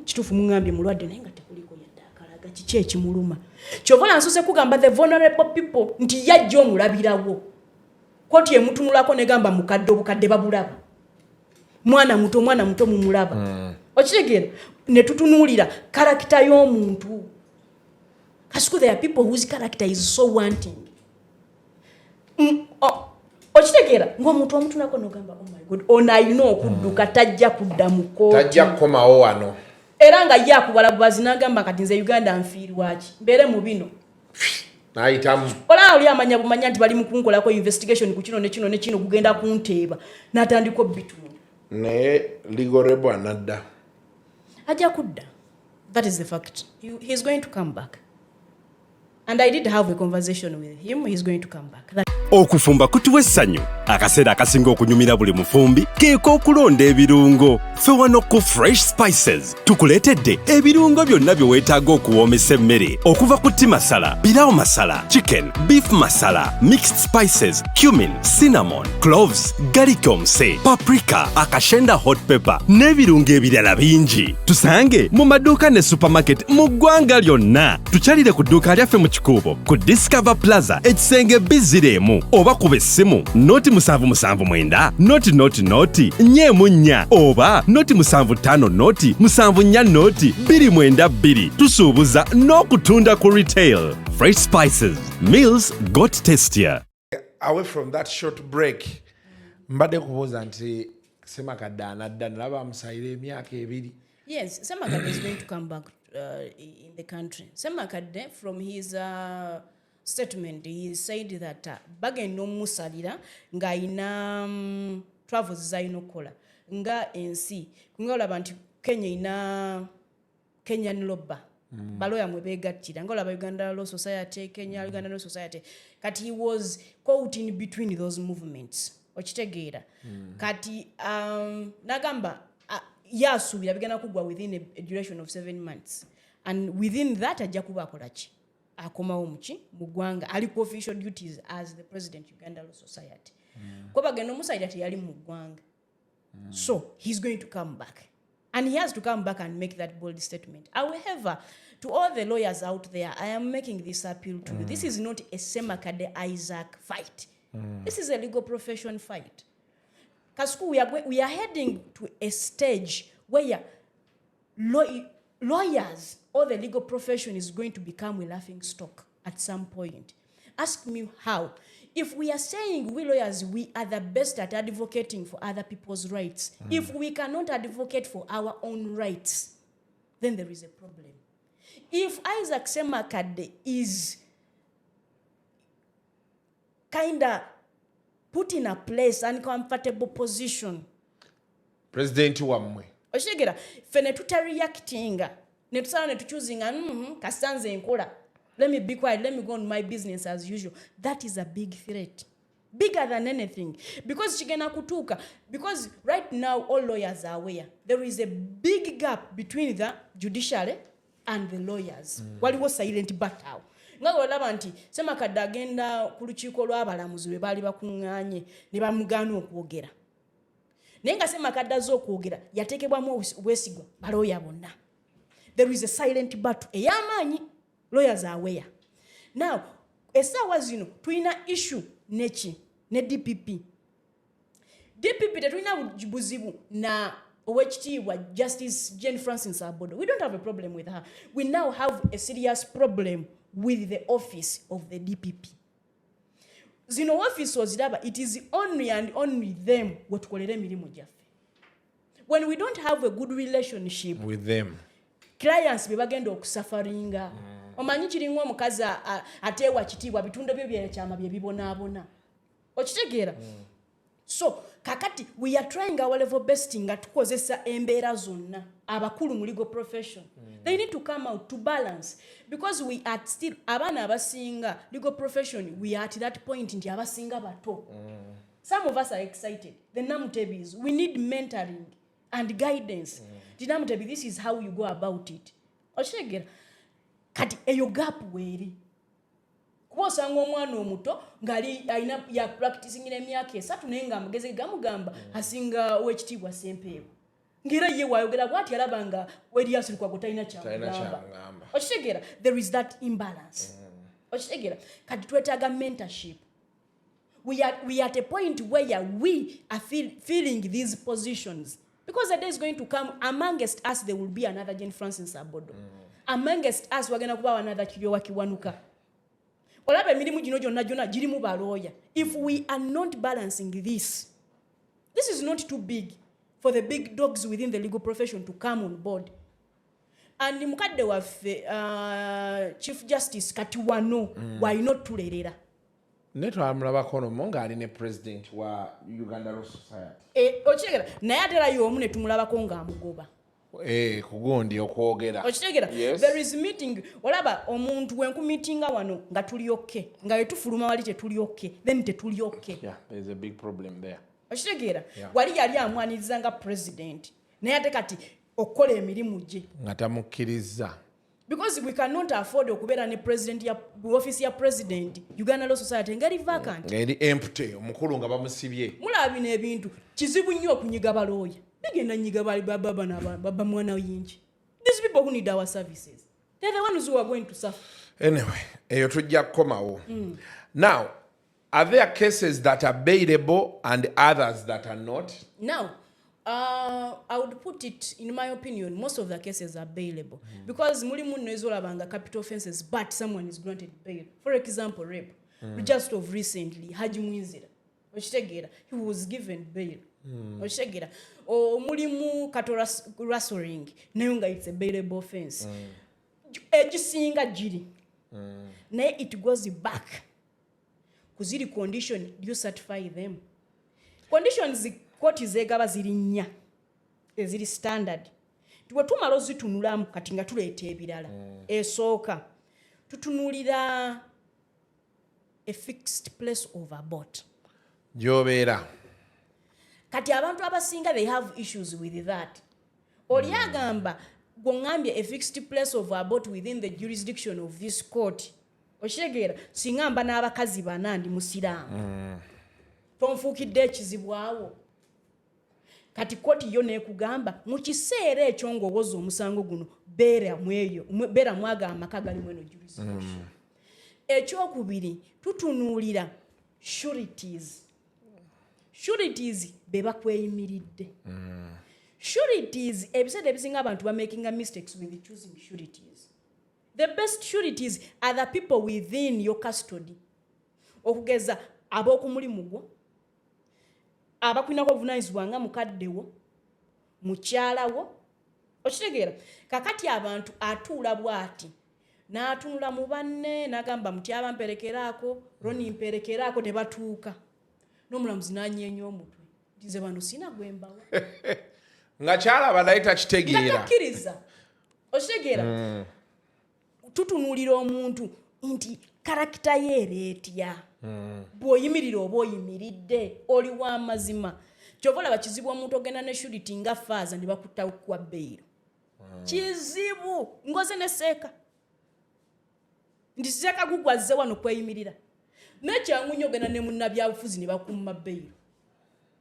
kituufu muŋŋambye mulwadde, naye nga tekuliko yadde akalaga kiki ekimuluma." Kyova olaba nsoose kugamba the vulnerable people nti yajja omulabirawo. Kooti emutunulako negamba, "Mukadde, obukadde babulaba, mwana muto, omwana muto mumulaba." Okitegeera? Ne tutunuulira character y'omuntu. Kasuku, there are people whose character is so wanting. Okitegeera ng'omuntu omutunako nogamba, "Oh my God, ono alina okudduka, tajja kudda mu kooti." Tajja kukomawo wano. Era nga ye akubala bubazi n'agamba, "Kati nze Uganda nfiirwaki mbeere mu bino?" N'ayitamu. Olaba oli amanya bumanya nti bali mu kunkolako investigation ku kino ne kino ne kino, gugenda kunteeba, n'atandika obitunda. Naye legal rebel anadda? Ajja kudda. That is the fact. He's going to come back, and I did have a conversation with him. He's going to come back. Okufumba kutuwa essanyu. Akaseera akasinga okunyumira buli mufumbi keeka okulonda ebirungo. Ffe wano ku Fresh Spices tukuleetedde ebirungo byonna bye weetaaga okuwoomesa emmere, okuva ku tea masala, pilau masala, chicken, beef masala, mixed spices, cumin, cinnamon, cloves, garlic omuse, paprika, akashenda, hot pepper n'ebirungo ebirala bingi. Tusange mu maduuka ne supermarket mu ggwanga lyonna. Tukyalire ku dduuka lyaffe mu Kikuubo ku Discover Plaza, ekisenge B01, oba kuba essimu 0 779 0 0 0 4 4 oba 0 75 0 7 4 0 2 9 2. Tusuubuza n'okutunda ku retail. Fresh Spices, meals got tastier. Away from that short break, mbadde kubuuza nti Semakadde anadda? Nalaba amusayira emyaka 2. Yes, Semakadde is going to come back in the country. Semakadde, from his statement, he said that bagenda omusalira ng'ayina travels z'alina okukola nga ensi, nga olaba nti Kenya ina Kenyan Law Bar, baloya mwe begattira, nga olaba Uganda Law Society, Kenya, Uganda Law Society. Kati he was caught in between those movements, okitegeera? Kati nagamba ye asuubira bigenda kuggwa within a duration of 7 months, and within that ajja kuba akola ki? Akomawo muki? Mu ggwanga. Ali ku official duties as the president, Uganda Law Society. Kuba bagenda omusajja teyali mu ggwanga. So he's going to come back, and he has to come back and make that bold statement. However, to all the lawyers out there, I am making this appeal to you. This is not a Semakade Isaac fight. This is a legal profession fight. Kasuku, we are heading to a stage where lawyers or the legal profession is going to become a laughing stock at some point. Ask me how. If we are saying we lawyers, we are the best at advocating for other people's rights, if we cannot advocate for our own rights, then there is a problem. If Isaac Semakade is kinda put in a place, uncomfortable position, Pulezidenti wammwe. Okitegeera? Ffe ne tutareactinga, ne tusala ne tuchoosinga, kasita nze nkola, let me be quiet, let me go on my business as usual," that is a big threat, bigger than anything, because kigenda kutuuka, because right now all lawyers are aware there is a big gap between the judiciary and the lawyers. Waliwo silent battle, nga olaba nti Semakadde agenda ku lukiiko lw'abalamuzi lwe baali bakuŋŋaanye ne bamugaana okwogera, naye nga Semakadde azze okwogera yateekebwamu obwesigwa balooya bonna. There is a silent battle ey'amaanyi. Lawyers are aware now. Essaawa zino tulina issue neki? Ne DPP. DPP tetulina buzibu na Owekitiibwa Justice Jane Francis Abodo, we don't have a problem with her. We now have a serious problem with the office of the DPP. Zino office oziraba, it is only and only them wetukolera emirimu gyaffe. When we don't have a good relationship with them, clients be bagenda okusufferinga. Omanyi kiringa omukazi ateewa kitiibwa, bitundu byo byekyama bye bibonaabona, okitegeera? So kakati we are trying our level best nga tukozesa embeera zonna. Abakulu mu legal profession, they need to come out to balance, because we are still abaana abasinga legal profession. We are at that point nti abasinga bato. Some of us are excited, the Namutebis. We need mentoring and guidance. Namutebi, this is how you go about it, okitegeera? Kati eyo gap weeri, kuba osanga omwana omuto ngaali alina ya practicingira emyaka 3, naye nga amagezi ge gamugamba asinga owekitiibwa Sempeewo, ngaera ye wayogera bwati alaba nga Erias Lukwago talina talina kyamugamba. Kyamugamba. Okitegeera? There is that imbalance, okitegeera? Kati twetaaga mentorship. We are at a point where we are filling these positions, because the day is going to come, amongst us there will be another Jane Francis Abodo. Amongst us wagenda kubawo another Kiryowa Kiwanuka. Olaba emirimu gino gyonna gyonna girimu balooya. If we are not balancing this, this is not too big for the big dogs within the legal profession to come on board. And mukadde waffe, Chief Justice, kati wano walina otulerera. Naye twamulabako nomo ng'ali ne president wa Uganda Law Society. E, okitegeera? Naye ate era y'omu ne tumulabako ng'amugoba. Eh, kugundi okwogera. Okitegeera? Yes. There is meeting. Olaba omuntu wenkumeetinga wano nga tuli okay, nga wetufuluma wali tetuli okay, then tetuli okay. Yeah, there's a big problem there. Okitegeera? Yeah. Wali yali amwaniriza nga president, naye ate kati okukola emirimu gye nga tamukkiriza. Because we cannot afford okubeera ne president ya office ya president Uganda Law Society ngeri vacant. Ng'eri empty, omukulu nga bamusibye. Mulaba bino ebintu kizibu nnyo okunyiga balooya, bigenda nyiga baba mwana yingi. These people who need our services, they're the ones who are going to suffer. Anyway, eyo tujja kukomawo. Now, are there cases that are bailable and others that are not? Now, I would put it, in my opinion, most of the cases are bailable, because mulimu nno ezolabanga capital offenses, but someone is granted bail. For example, rape. Just of recently, Haji Mwinzira, okitegeera, he was given bail, okitegeera? Mulimu cattle rustling, nayo nga it's a bailable offense. Egisinga giri, naye it goes back ku ziri condition. Do you certify them? Conditions kooti zegaba ziri nnya eziri standard. Nti bwe tumala ozitunulamu kati nga tuleeta ebirala. Esooka tutunulira a fixed place of abode. Gy'obeera. Kati abantu abasinga, they have issues with that. Oli agamba, gweŋŋambye a fixed place of abode within the jurisdiction of this court, okitegeera? Singa mba n'abakazi bana, ndi musiraamu, tonfuukidde ekizibu awo? Kati kooti yo nekugamba, mu kiseera ekyo ng'owoza omusango guno, beera mweyo, beera mwaga amaka galimu eno jurisdiction. Ekyokubiri, tutunuulira sureties. Sureties be bakweyimiridde. Sureties, ebiseera ebisinga abantu bamakinga mistakes with choosing sureties. The best sureties are the people within your custody, okugeza ab'okumulimu gwo, abakulinako obuvunanyizibwa nga mukaddewo, mukyalawo, okitegeera? Kakati abantu atuula bw'ati n'atunula mu banne n'agamba, "Mutyaba mperekeraako, Roni mperekeraako," ne batuuka n'omulamuzi n'anyeenya omutwe nti, "Nze bano sina gwe mbawa." Nga kyalaba naye Nga takitegeera. Takkiriza, okitegeera? Tutunuulira omuntu nti character ye era etya, bw'oyimirira oba oyimiridde oli w'amazima. Kyova olaba kizibu omuntu ogenda ne surety nga faaza ne bakutta kuwa bail. Kizibu ngoze ne seeka nti seeka gugwazze wano kweyimirira, naye kyangu nnyo ogenda ne munnabyabufuzi ne bakumma bail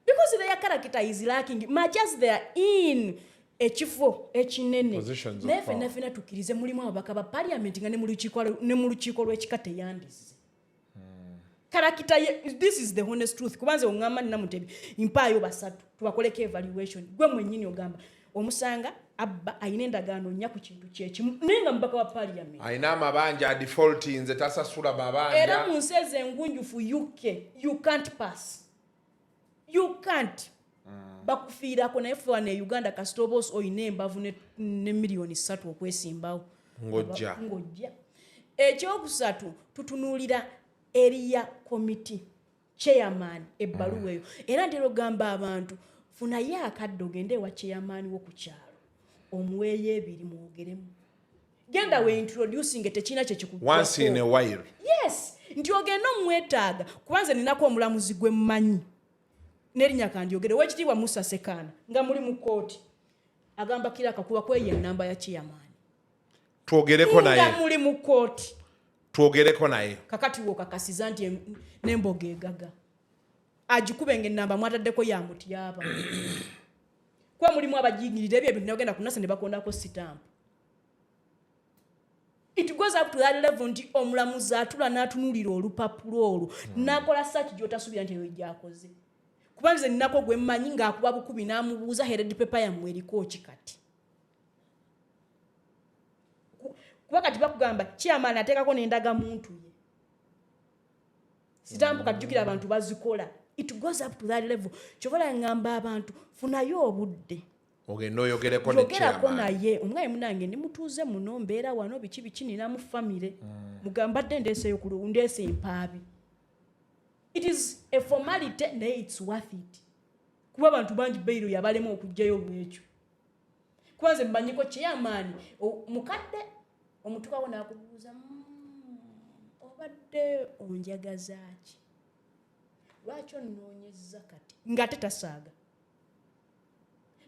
because their character is lacking, much as they are in ekifo ekinene. Positions of Naye power. Fenna fenna tukkirize, mulimu ababaka ba parliament nga ne mu lukiiko lw'ekika teyandize. Character ye, this is the honest truth, kubanze oŋŋamba nina Mutebi mpaayo basatu. Tubakoleko evaluation. Gwe mwennyini ogamba omusanga abba ayina endagaano nnya ku kintu kyekimu, naye nga mubaka wa parliament. Alina amabanja, adefaultinze, tasasula Era mabanja. mu nsi ezo engunjufu, UK, you can't pass, you can't, bakufiirako. Naye ffe wano e Uganda, kasita oba oyina embavu ne miliyoni 3 okwesimbawo, Ng'ojja. Ng'ojja. Ekyokusatu, tutunuulira area committee chairman, ebbaluwa eyo. Era ntera okugamba abantu, funayo akadde ogende ewa chairman wo ku kyalo, omuweeyo ebiri, mwogeremu, genda we introducing, tekirina. Once in a while. Yes, nti ogenda omwetaaga, kuba nze ninako omulamuzi gwe mmanyi nerinnya kandyogere, owekitiibwa Musa Sekaana, nga muli mu kooti agamba clerk, kuba kweyo enamba ya chairman. Twogereko Nga naye. muli mu kooti. Twogereko naye. Kakati wokakasiza nti n'emboga egaga agikubenga enamba mwataddeko ya mutyaba, kuba mulimu abajingirira ebyo ebintu, nebagenda ku nasa ne bakondako sitampu. It goes up to that level nti omulamuzi atula n'atunuulira olupapula olwo, n'akola search gy'otasuubira nti eyo gyakoze. Kuba nze ninako gwe mmanyi ng'akuba bukubi n'amubuuza, "Headed paper yammwe eriko ki kati?" Kuba kati bakugamba chairman ateekako n'endagamuntu ye sitampu. Kati jjukira abantu bazikola. It goes up to that level. Kyovala ngamba abantu, funayo obudde. Ogenda oyogereko ne Yogerako chairman. naye, omwayi munange, ndi mutuuze muno, mbeera wano, biki biki, ninamu famire, mugambadde ndeeseyo ndeese empaabi. It is a formality, naye it's worth it, kuba abantu bangi bail yabalema okugjayo olwekyo. Kuba nze mmanyiko chairman mukadde omutukawo n'akubuuza, obadde onjagazaaki? Lwaki onnoonyeza kati?" Ng'ate tasaaga,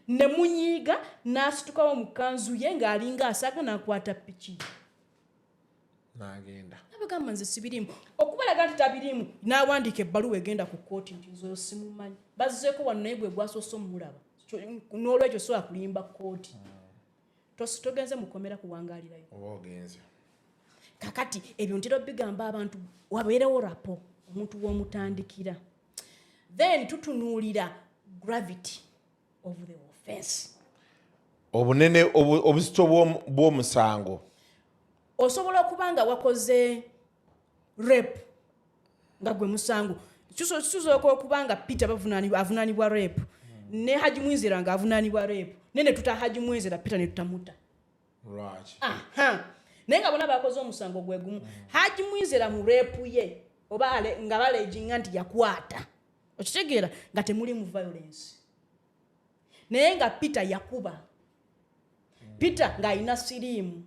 ne munyiiga, n'asitukawo mu kanzu ye ng'alinga asaaga, n'akwata piki. N'agenda. Nabagamba nze sibirimu. Okubalaga nti tabirimu, n'awandiika ebbaluwa egenda ku kkooti nti nze oyo simumanyi, bazzeeko wano, naye gwe gwasoose omulaba. N'olwekyo sobola kulimba kkooti. Togenze mukomera kuwangaalirayo. Oba ogenze. Kakati ebyo ntera bigamba abantu, wabeerewo rapport, omuntu w'omutandikira. Then tutunuulira gravity of the offense. Obunene, obuzito bw'omusango. Osobola okuba nga wakoze rape nga gwe musango. Kisoboka okuba nga Peter avunaanibwa rape, ne Haji Mwinzira nga avunaanibwa rape, naye ne tuta Haji Mwinzira, Peter ne tutamuta. Lwaki? Aha. Naye nga bonna bakoze omusango gwe gumu. Haji Mwinzira mu rape ye oba nga baleginga nti yakwata, okitegeera, nga temuli mu violence, naye nga Peter yakuba. Peter ng'alina siriimu.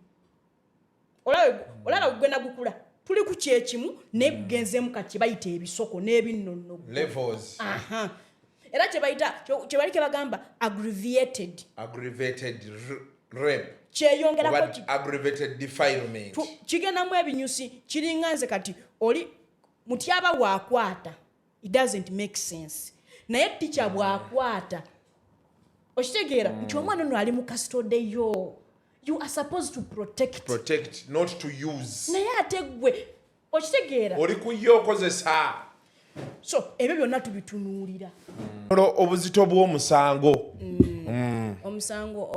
Olaba gugenda gukula, tuli ku kyekimu, naye gugenzeemu kati kyebayita ebisoko n'ebinnono. Levels. Aha. Era kyebayita, kyebali kyebagamba aggravated. Aggravated rape. Kyeyongerako. Oba aggravated defilement. Kigendamu ebinyusi. Kiringa nze kati oli mutyaba waakwata, it doesn't make sense, naye tica bwakwata, okitegeera nti omwana ono ali mu custody yo, you are supposed to protect. Protect, not to use. Naye ate gwe, okitegeera, oli kuye okozesa. So ebyo byonna tubitunuulira. Olwo obuzito bw'omusango. Omusango,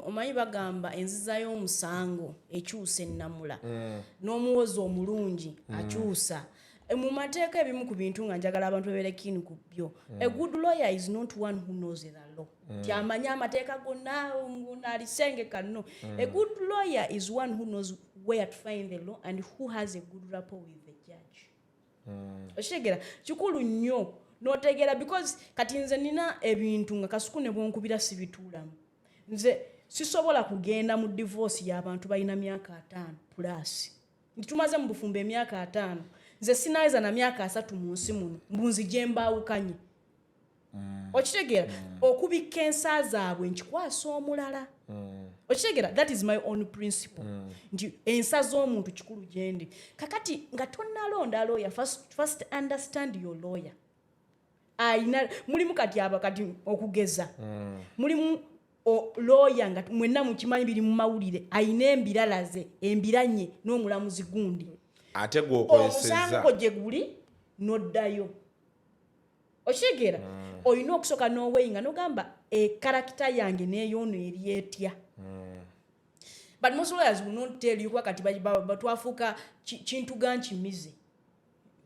omanyi bagamba enziza y'omusango ekyusa ennamula, n'omuwozi omulungi akyusa. Mu mateeka, ebimu ku bintu nga njagala abantu babeere keen ku byo, a good lawyer is not one who knows the law, ti amanyi amateeka gonna alisengeka. No, a good lawyer is one who knows where to find the law and who has a good rapport with the judge. Okitegeera, kikulu nnyo n'otegeera, because kati nze nina ebintu nga Kasuku ne bwonkubira sibituulamu. Nze sisobola kugenda mu divorce y'abantu balina myaka 50 plus, nti tumaze mu bufumbo emyaka 50, nze sinaweza na myaka 30 mu nsi muno, mbunzi gye mbaawukanye. Okitegeera, okubikka ensa zaabwe nkikwasa omulala. Okitegeera, that is my own principle, nti ensa z'omuntu kikulu gyendi. Kakati nga tonnalonda lawyer, first understand your lawyer. Ayina mulimu kati aba kati okugeza, mulimu lawyer nga mwenna mukimanyi, biri mu mawulire, ayina embirala ze embiranye n'omulamuzi gundi. Ate gwokozesezza. Omusango gye guli noddayo. Okitegeera? Olina okusooka n'oweighinga n'ogamba echaracter yange n'eyoono eri etya. But most lawyers will not tell you, kuba kati twafuuka kintuga nkimize.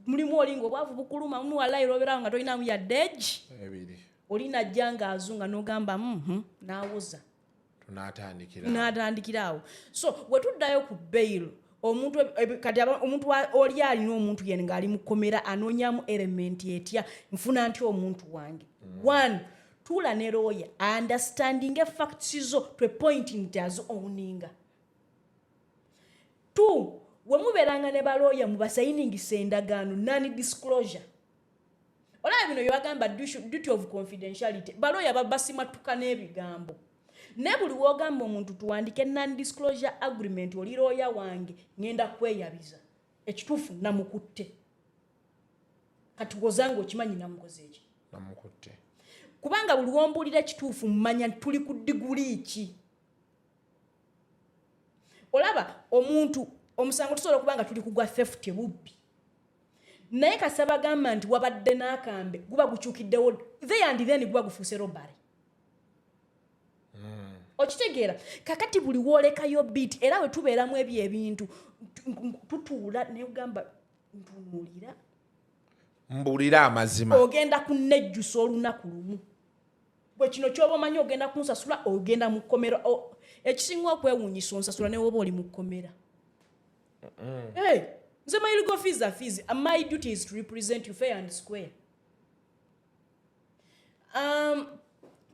Mulimu oli nga obwavu bukuluma, mulimu wallahi lwobeerawo nga tolinamu yadde egi ebiri. Oli najja ng'azunga n'ogamba n'awoza. Tunaatandikira. N'atandikira awo. So bwe tuddayo ku bail, omuntu kati omuntu oli alina omuntu yene ng'ali mu kkomera, anoonyamu element etya, nfuna ntya omuntu wange? One, tuula ne lawyer, understanding facts zo to a point nti azi owninga. Two, we mubeeranga ne balooya, mubasayiningisa endagaano non disclosure. Olaba bino byebagamba duty of confidentiality, balooya basimatuka n'ebigambo, naye buli wogamba omuntu tuwandike non disclosure agreement, oli looya wange, ngenda kweyabiza ekituufu namukutte. Kati wozanga okimanyi namukoze eki? Namukutte. Kubanga buli wombuulira ekituufu, mmanya nti tuli ku degree ki. Olaba omuntu omusango tusobola okuba nga tuli kugwa theft, bubbi, naye kasaba bagamba nti wabadde n'akambe, guba gukyukiddewo there and then, guba gufuuse robbery. Okitegeera? Kakati buli woolekayo bit, era bwe tubeeramu ebyo ebintu, tutuula negamba ntunuulira. Mbuulira amazima. Ogenda kunejjusa olunaku lumu. Bwe kino kyoba omanyi ogenda kunsasula, ogenda mu kkomera. Ekisinga okwewuunyisa, onsasula ne woba oli mu kkomera. Hey, nze my legal fees are fees. My duty is to represent you fair and square.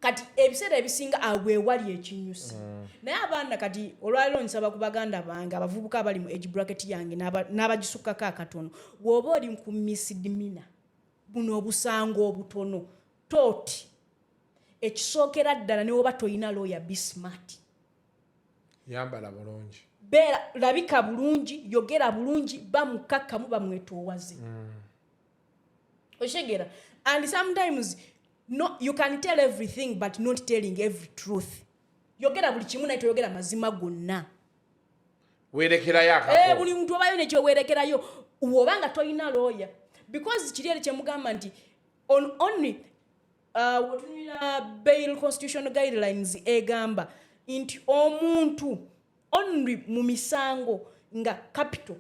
Kati ebiseera ebisinga awo ewali ekinyusi. Naye abaana kati olwaliro nsaba ku baganda bange abavubuka abali mu age bracket yange n'abagisukkako akatono, bw'oba oli ku misdemeanor, buno obusango obutono, tort, ekisookera ddala ne woba toyina lawyer, be smart. Yambala bulungi. Beera labika bulungi, yogera bulungi, bamukakkamu, bamwetoowaze. Okitegeera? And sometimes no, you can tell everything but not telling every truth. Yogera buli kimu naye toyogera mazima gonna. Werekerayo Eh, akako. Buli muntu obayo nekyowerekerayo woba nga tolina lawyer, because kiri eri kyemugamba nti on only wetunulira bail constitutional guidelines, egamba nti omuntu only mu misango nga capital,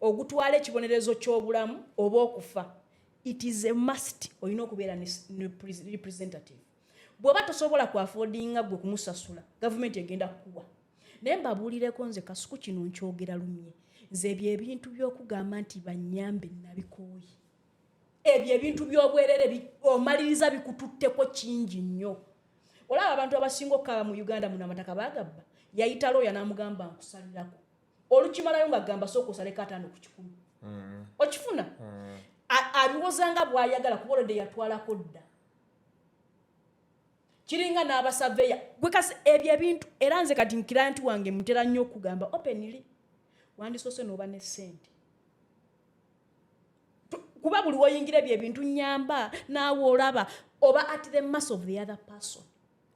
ogutwala ekibonerezo ky'obulamu oba okufa, it is a must olina okubeera ne representative. Bw'oba tosobola ku affordinga gwe kumusasula, gavumenti egenda kukuwa. Naye mbabuulireko, nze Kasuku kino nkyogera lumye, nze ebyo ebintu by'okugamba nti banyambe nabikooye. Ebyo ebintu by'obwerere omaliriza bikututteko kingi nnyo. Olaba abantu abasinga okukaaba mu Uganda muno, amataka bagabba, yayita looya n'amugamba nkusalirako, olukimalayo nga gamba sooka osaleko 50%. Okifuna? Abiwozanga bw'ayagala, kuba olwedde yatwalako dda. Kiringa n'abasaveya gwe kasi ebyo ebintu. Era nze kati nkira nti wange mutera nnyo okugamba openly, wandisoose n'oba ne ssente, kuba buli woyingira ebyo ebintu nyamba naawe olaba oba at the mass of the other person.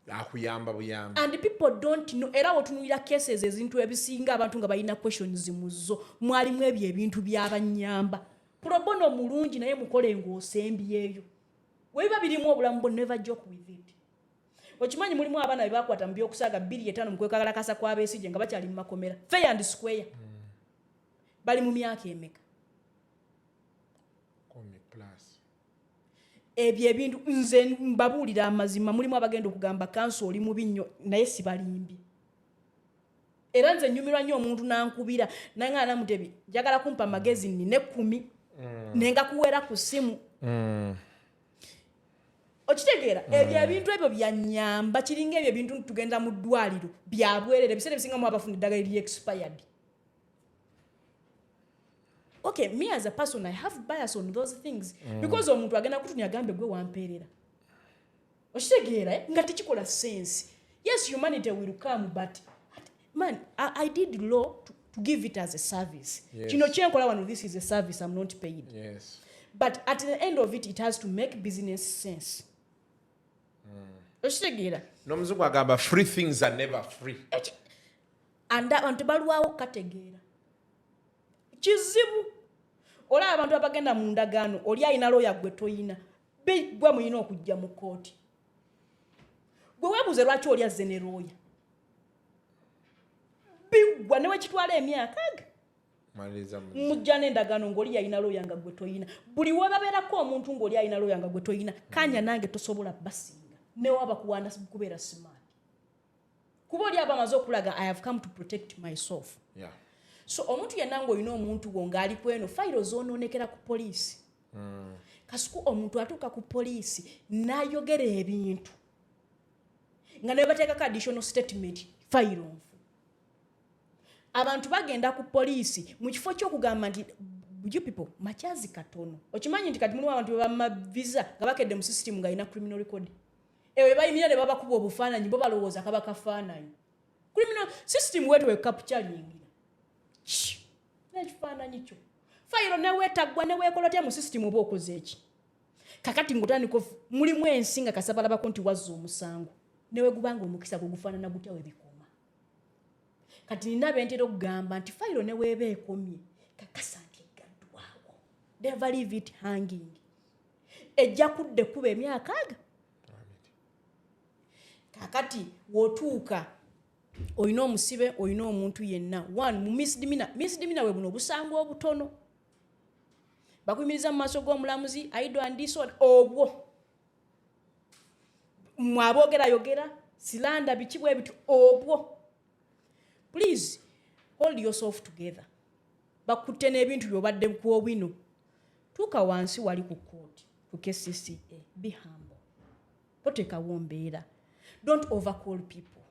Akuyamba buyambi. And people don't know. Era wotunulira cases, ezintu ebisinga abantu nga balina questions mu zo, mwalimu ebyo ebintu byabanyamba. Pro bono mulungi, naye mukole ng'osembyeyo. Webiba birimu obulamu bwo, never joke with it. Okimanyi mulimu abaana be bakwata mu byokusaaga 25 mu kwekalakasa kw'Abesigye nga bakyali mu makomera, fair and square, bali mu myaka emeka? 10 plus. Ebyo ebintu nze mbabuulira amazima, mulimu abagenda okugamba kanso oli mubi nnyo, naye sibalimbi. Era nze nyumirwa nnyo omuntu nankubira nange, "Namutebi, njagala kumpa amagezi, nina 10," nenga kuwera ku ssimu. Okitegeera? Ebyo ebintu ebyo byanyamba. Kiringa ebyo ebintu nti tugenda mu ddwaliro byabwerere, ebiseera ebisingamu abafuna eddagala eri expired. Okay, me as a person, I have bias on those things, because omuntu agenda kutunya agambe gwe wampeerera. Okitegeera, eh? Nga tekikola sense. Yes, humanity will come, but man, I did law to give it as a service. Kino kyenkola wano, this is a service, I'm not paid. But at the end of it, it has to make business sense. Okitegeera? N'omuzungu agamba free things are never free. And abantu balwawo kategeera kizibu. Olaba abantu abagenda mu ndagaano, oli alina looya, gwe toyina. Gwe mulina okujja mu kooti, gwe weebuuze lwaki oli azze ne looya. Biggwa newekitwala emyaka aga. Maliriza Mujja n'endagaano ng'oli yalina looya nga gwe toyina. Buli webabeerako omuntu ng'oli alina looya nga gwe toyina, kanya nange tosobola basinga newaba kuwanda kubeera smart, kuba oli aba amaze okulaga, "I have come to protect myself." So omuntu yenna ng'olina omuntu wo ng'ali kweno fayiro zoonoonekera ku poliisi. Kasuku, omuntu atuuka ku poliisi n'ayogera ebintu nga ne bateekako additional statement, fayiro nfu. Abantu bagenda ku poliisi mu kifo ky'okugamba nti, "You people, makyazi katono." Okimanyi nti kati mulimu abantu bebamma visa nga bakedde mu system ng'alina criminal record eyo, bebayimirira ne babakuba obufaananyi, bo balowooza kaba kafaananyi. Criminal system wetu wecapturingira n'ekifaananyi kyo, fayiro neweetaggwa neweekola otya mu system oba okoze eki. Kakati ng'otandika mulimu ensi nga kasabalabako nti wazza omusango, newegubanga omukisa gwe gufaanana gutya, webikoma. Kati nina bentera okugamba nti fayiro neweeba ekomye, kakasa nti eggaddwawo. Never leave it hanging. Ejja kudda ekkuba emyaka aga. Kakati wotuuka olina omusibe, olina omuntu yenna, one mu misdemeanor. Misdemeanor we buno obusango obutono bakuyimiriza mu maaso g'omulamuzi, idle and disorder, obwo mwaboogerayogera slander, biki bwe bityo obwo. Please hold yourself together. Bakutte n'ebintu byobadde ku owino, tuuka wansi wali ku kooti, ku KCCA, be humble, toteekawo mbeera, don't overcall people.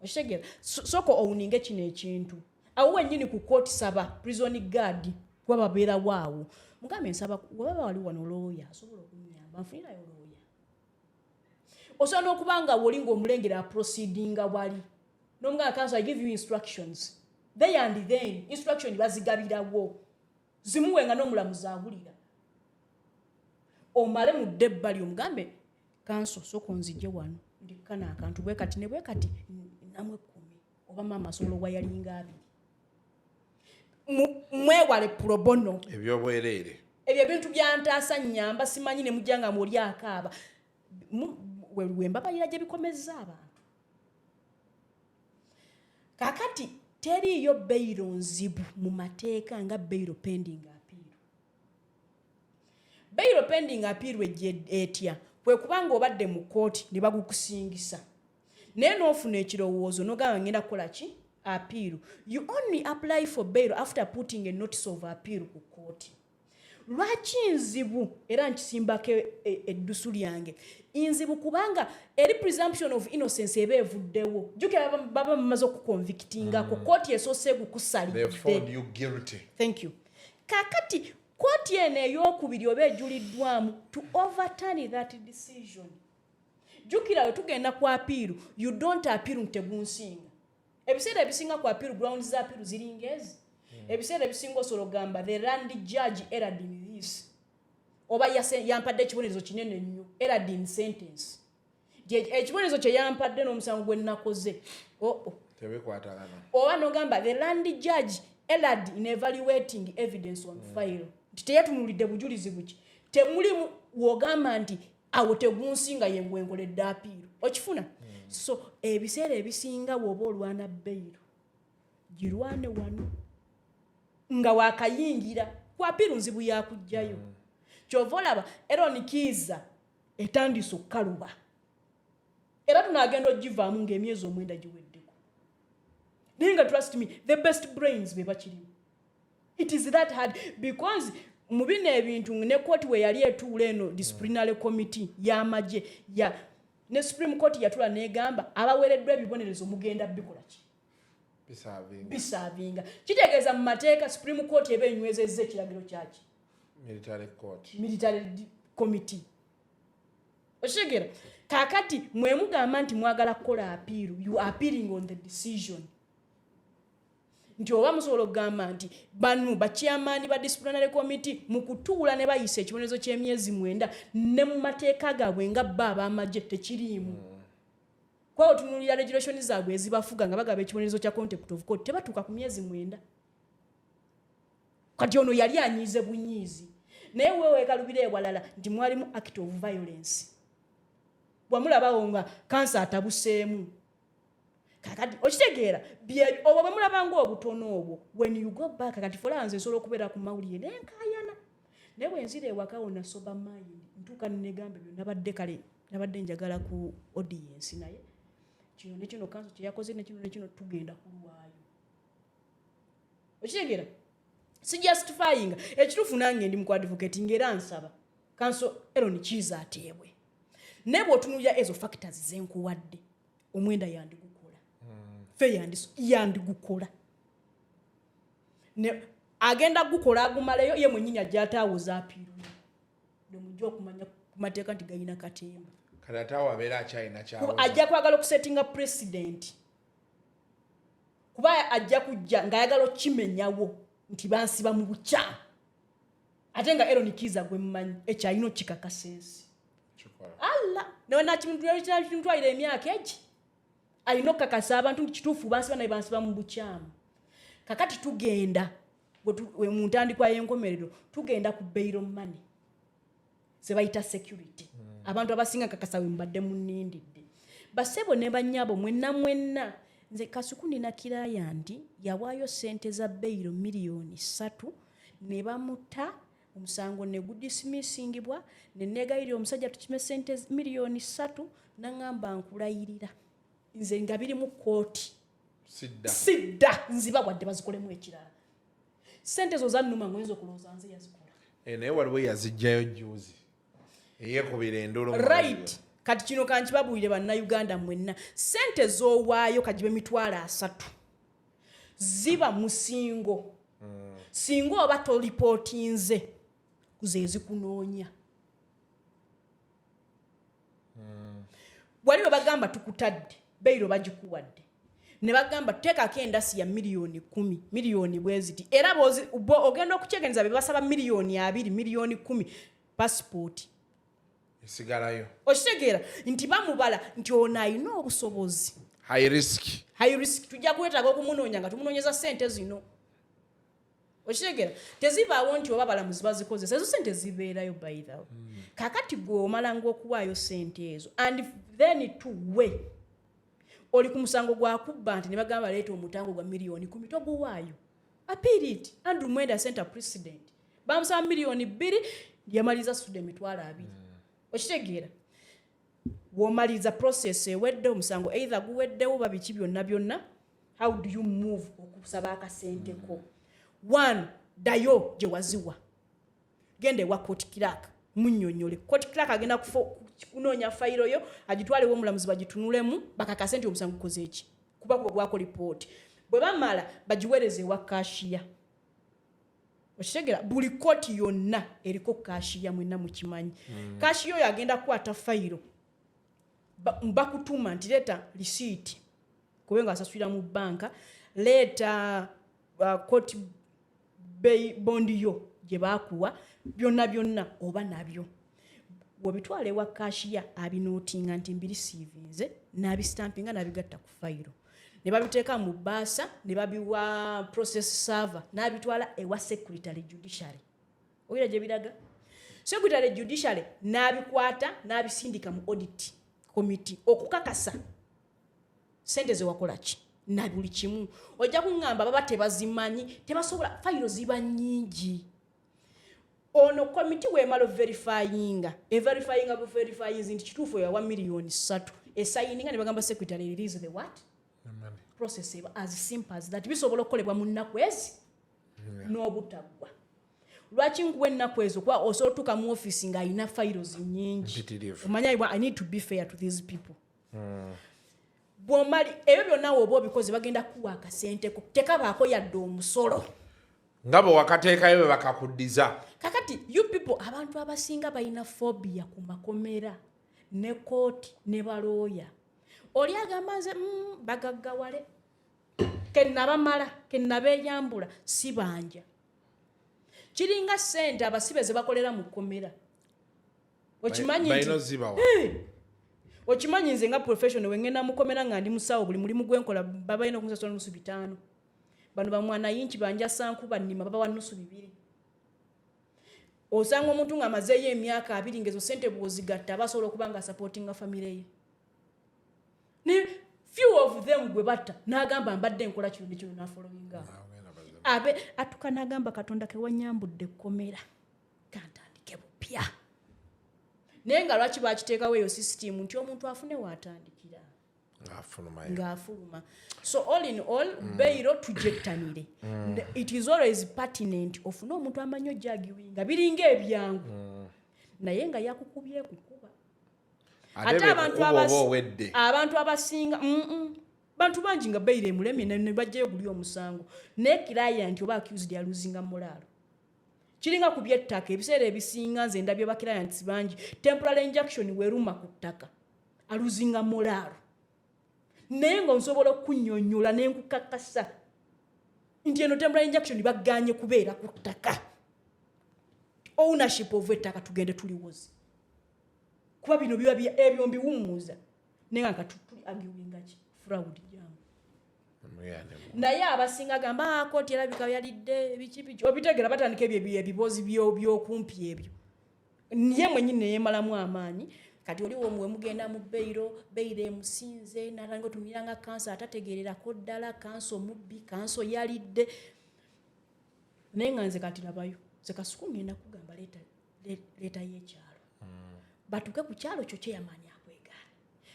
Okitegeera? Sooka owuninge kino ekintu awo wennyini ku kooti. Saba prison guard kuba babeerawo awo, mugambe, "Nsaba webaba wali wano looya asobola okunyamba, nfunirayo looya." Osobola n'okuba nga woli ng'omulengera aproceedinga wali nomugamba, "Counsel, I give you instructions there and then." Instruction bazigabirawo, zimuwe nga n'omulamuzi awulira. Omale mudde ebbali omugambe, "Counsel, sooka onzijje wano, ndikkana akantu bwe kati ne bwe kati, namwe 10 oba maama asobola owayalinga 20." Mwewale pro bono. Ebyobwereere. Ebyo ebintu byantaasa nyamba simanyi ne mujja nga mwoli akaaba. Wembabalira gye bikomezza abantu. Kakati teriiyo bail nzibu mu mateeka nga bail pending appeal. Bail pending appeal ejja etya? Kwe kubanga obadde mu kooti ne bagukusingisa, naye n'ofuna ekirowoozo n'ogamba, "Ngenda kukola ki? Appeal." You only apply for bail after putting a notice of appeal ku kooti. Lwaki nzibu? Era nkisimbako eddusu lyange. Nzibu kubanga eri presumption of innocence eba evuddewo. Jjukira baba bamaze okuconvictingako, kooti esoose They egukusalidde. found you guilty. Thank you. Kakati kooti eno eyokubiri oba ejuliddwamu to overturn that decision. Jjukira we tugenda ku appeal, you don't appeal nti tegunsinga. Ebiseera ebisinga ku appeal, grounds za appeal ziringa ezi. Ebiseera ebisinga osobola okugamba, "The learned judge erred in this," oba yampadde ekibonerezo kinene nnyo, erred in sentence. Ekibonerezo kye yampadde n'omusango gwe nnakoze, oh. Tebikwatagana. Oba nogamba, "The learned judge erred in evaluating evidence on file," nti teyatunulidde bujulizi buki temulimu. Wogamba nti awo tegunsinga, yengwenkoledde appeal. Okifuna? So ebiseera ebisinga bw'oba olwana bail, girwane wano nga wakayingira ku appeal. Nzibu yakugjayo. Kyova olaba Eron Kiiza etandise okukaluba, era tunagenda ogivaamu ng'emyezi 9 giweddeko. Naye nga trust me, the best brains be bakirimu. It is that hard because mu bino ebintu ne kooti we yali etuula eno disciplinary committee y'amagye ya ne Supreme Court yatula negamba abaweereddwa ebibonerezo mugenda bikola ki? Biservinga. Biservinga. Kitegeeza mu mateeka Supreme Court eba enywezezza ekiragiro kyaki? Military court. Military committee. Okitegeera? Kaakati mwe mugamba nti mwagala kukola appeal, you are appealing on the decision nti oba musobola okugamba nti bano bachairman ba disciplinary committee mu kutuula ne bayisa ekibonerezo ky'emyezi 9, ne mu mateeka gaabwe nga bo ab'amagye tekiriimu. Kuba otunuulira regulation zaabwe ezibafuga nga bagaba ekibonerezo kya contempt of court, tebatuuka ku myezi 9. Kati ono yali anyiize bunyiizi. Naye weweekalubira ewalala nti mwalimu act of violence, bwamulabawo nga counsel atabuseemu. Kakati okitegeera, obwo bwe mulaba nga obutono obwo, when you go back, kati fola nze nsobola okubeera ku mawulire nenkayana, naye bwe nzira ewaka wona sober mind, ntuuka negamba ebyo nabadde kale nabadde njagala ku audience, naye kino ne kino counsel kyeyakoze nekino nekino tugenda kulwayo. Okitegeera, si justifying ekituufu. Nange ndi mu advocate ngaera nsaba counsel Eron Kiiza ateebwe, naye bw'otunuulira ezo factors zenkuwadde, omwenda yandigukola, fe yandigukola. Agenda gukola agumaleyo ye mwenyini, ajja ataawoza appeal, nemujja okumanya ku mateeka nti galina katemba. Kati ate awo abeera akyalina Kuba ajja kwagala okusettinga precedent, kuba ajja kujja ng'ayagala okimenyawo nti bansiba mu bukyamu, ate nga Eron Kiiza gwe mmanyi ekyalina okikakasa ensi alla newenakimutwalira emyaka egi, alina okukakasa abantu nti kituufu bansiba, naye bansiba mu bukyamu. Kakati tugenda mu ntandikwa y'enkomerero, tugenda ku bail money zebayita security. Abantu abasinga kakasa we mubadde munindidde, basebo ne bannyabo mwenna mwenna. Nze Kasuku nina client nti yawaayo sente za bail 3 miliyoni ne bamuta omusango ne gudismissingibwa, ne negayirira omusajja tukime sente 3 miliyoni, naŋŋamba nkulayirira nze nga biri mu kooti. Sidda. Sidda nziba wadde bazikolemu ekirala. Sente ezo zannuma nga oyinza okulowooza nze yazikola. Eh, naye waliwo yazijjayo juzi eyeekubira enduulu mu Right, kati kino kankibabuulire bannayuganda mwenna, sente z'owaayo kagibe 300,000 ziba musingo singa oba tolipootinze ze zikunoonya. Wali bwe bagamba tukutadde, bail bagikuwadde, ne bagamba tuteekako endasi ya 10 miliyoni, miliyoni bwe ziti, era ogenda okukyegenza be basaba 20 miliyoni, 10 miliyoni, pasipooti esigalayo. Okitegeera nti bamubala nti ono alina obusobozi. High risk. High risk, tujja kwetaaga okumunonya nga tumunoonyeza sente zino. Okitegeera, tezibaawo nti oba balamuzi bazikozesa, ezo sente zibeerayo. By the way, kakati gwe omalanga okuwaayo sente ezo and then tuwe oli ku musango gwa kubba nti ne bagamba leeta omutango gwa 10 miliyoni, toguwaayo, appeal it. Andrew Mwenda center president bamusaba 2 miliyoni, yamaliza suda 20,000. Okitegeera, bw'omaliriza process ewedde, omusango either guweddewo oba biki byonna byonna, how do you move okusaba akasenteko? One, ddayo gye waziwa, genda ewa court clerk munnyonnyole. Court clerk agenda kunoonya fayiro yo agitwalewo omulamuzi bagitunulemu bakakase nti omusango gukoze eki, kuba kuba gwako lipooti. Bwe bamala bagiweereza ewa cashier. Okitegeera, buli kooti yonna eriko cashier, mwenna mukimanyi. Cashier oyo agenda kukwata fayiro, bakutuma nti leeta risiiti kube nga asasulira mu banka, leeta court bond yo gye bakuwa, byonna byonna oba nabyo bw'obitwala ewa cashier abinootinga nti mbireceivinze, n'abisitampinga n'abigatta ku fayiro ne babiteeka mu bbaasa ne babiwa process server n'abitwala ewa secretary judiciary. Oyira gye biraga secretary judiciary n'abikwata n'abisindika mu audit committee okukakasa sente zewakola ki na buli kimu. Ojja kuŋŋamba baba tebazimanyi, tebasobola, fayiro ziba nnyingi. Ono komiti weemala overifyinga, everifyinga buverifyinzi nti kituufu yawa 3 miliyoni, esayininga ne bagamba secretary release the what process. Eba as simple as that. Bisobola okukolebwa mu nnaku ezi n'obutaggwa. Lwaki nkuwa ennaku ezo? Kuba osobola otuuka mu office ng'alina files nnyingi. Mpitirivu. Omanye I need to be fair to these people. Bw'omali ebyo byonna woba obikoze, bagenda kuwa akasenteko, tekabaako yadde omusolo. Nga bwe wakateekayo bwe bakakuddiza. Kakati you people, abantu abasinga balina phobia ku makomera ne kooti ne balooya. Oli agamba nze bagaggawale kenabamala kenabeeyambula si banja. Kiringa sente abasibe ze bakolera mu kkomera. Okimanyi Balina ozibawa. Okimanyi nze nga professional wengenda mukomera nga ndi musawo, buli mulimu gwenkola babalina okunsasula 550. Bano bamwanayinki banja sankuba nnima babawa 250. Osanga omuntu ng'amazeeyo emyaka 20, ngaezo sente bw'ozigatta abasobola okuba nga supportinga famire ye. Ne few of them gwe batta n'agamba, "Mbadde nkola kino ne kino," n'afollowinga abe atuka n'agamba, "Katonda kewanyambudde ekkomera, kantandike bupya." Naye nga lwaki bakiteekawo eyo system? Nti omuntu afune waatandikira ng'afulumayo. Ng'afuluma. So all in all, bail tugyettanire. It is always pertinent ofune omuntu amanyi ojjagiwinga. Biringa ebyangu, naye nga yakukubye kukuba. Ate bekukuba oba owedde. Abantu abasinga, Bantu bangi nga bail emulemye ne bajjayo guli omusango, naye client oba accused yalosinga morale. Kiringa ku byettaka. Ebiseera ebisinga nze ndabye ba clients bangi, temporary injunction weruma ku ttaka, alosinga morale. Naye nga nsobola okunyonyola nenkukakasa nti eno temporary injunction baganye kubeera ku ttaka, ownership of ettaka tugende tuliwoze, kuba bino biba ebyo mbiwummuza. Naye nga tuli arguinga ki? Fraud jangu. Naye abasinga gamba, "Ah, kooti erabika yalidde biki biki." Obitegera, batandika ebyo ebiboozi by'okumpi ebyo. Ye mwenyini neyemalamu amaanyi. Kati oliwo we mugenda mu bail, bail emusinze, natandika otunulira counsel atategererako ddala, counsel mubbi, counsel yalidde. Naye nga nze kati labayo, nze Kasuku ngenda kugamba leetayo ekyalo, batuuke ku kyalo kyo, kyeyamaani akwegaana.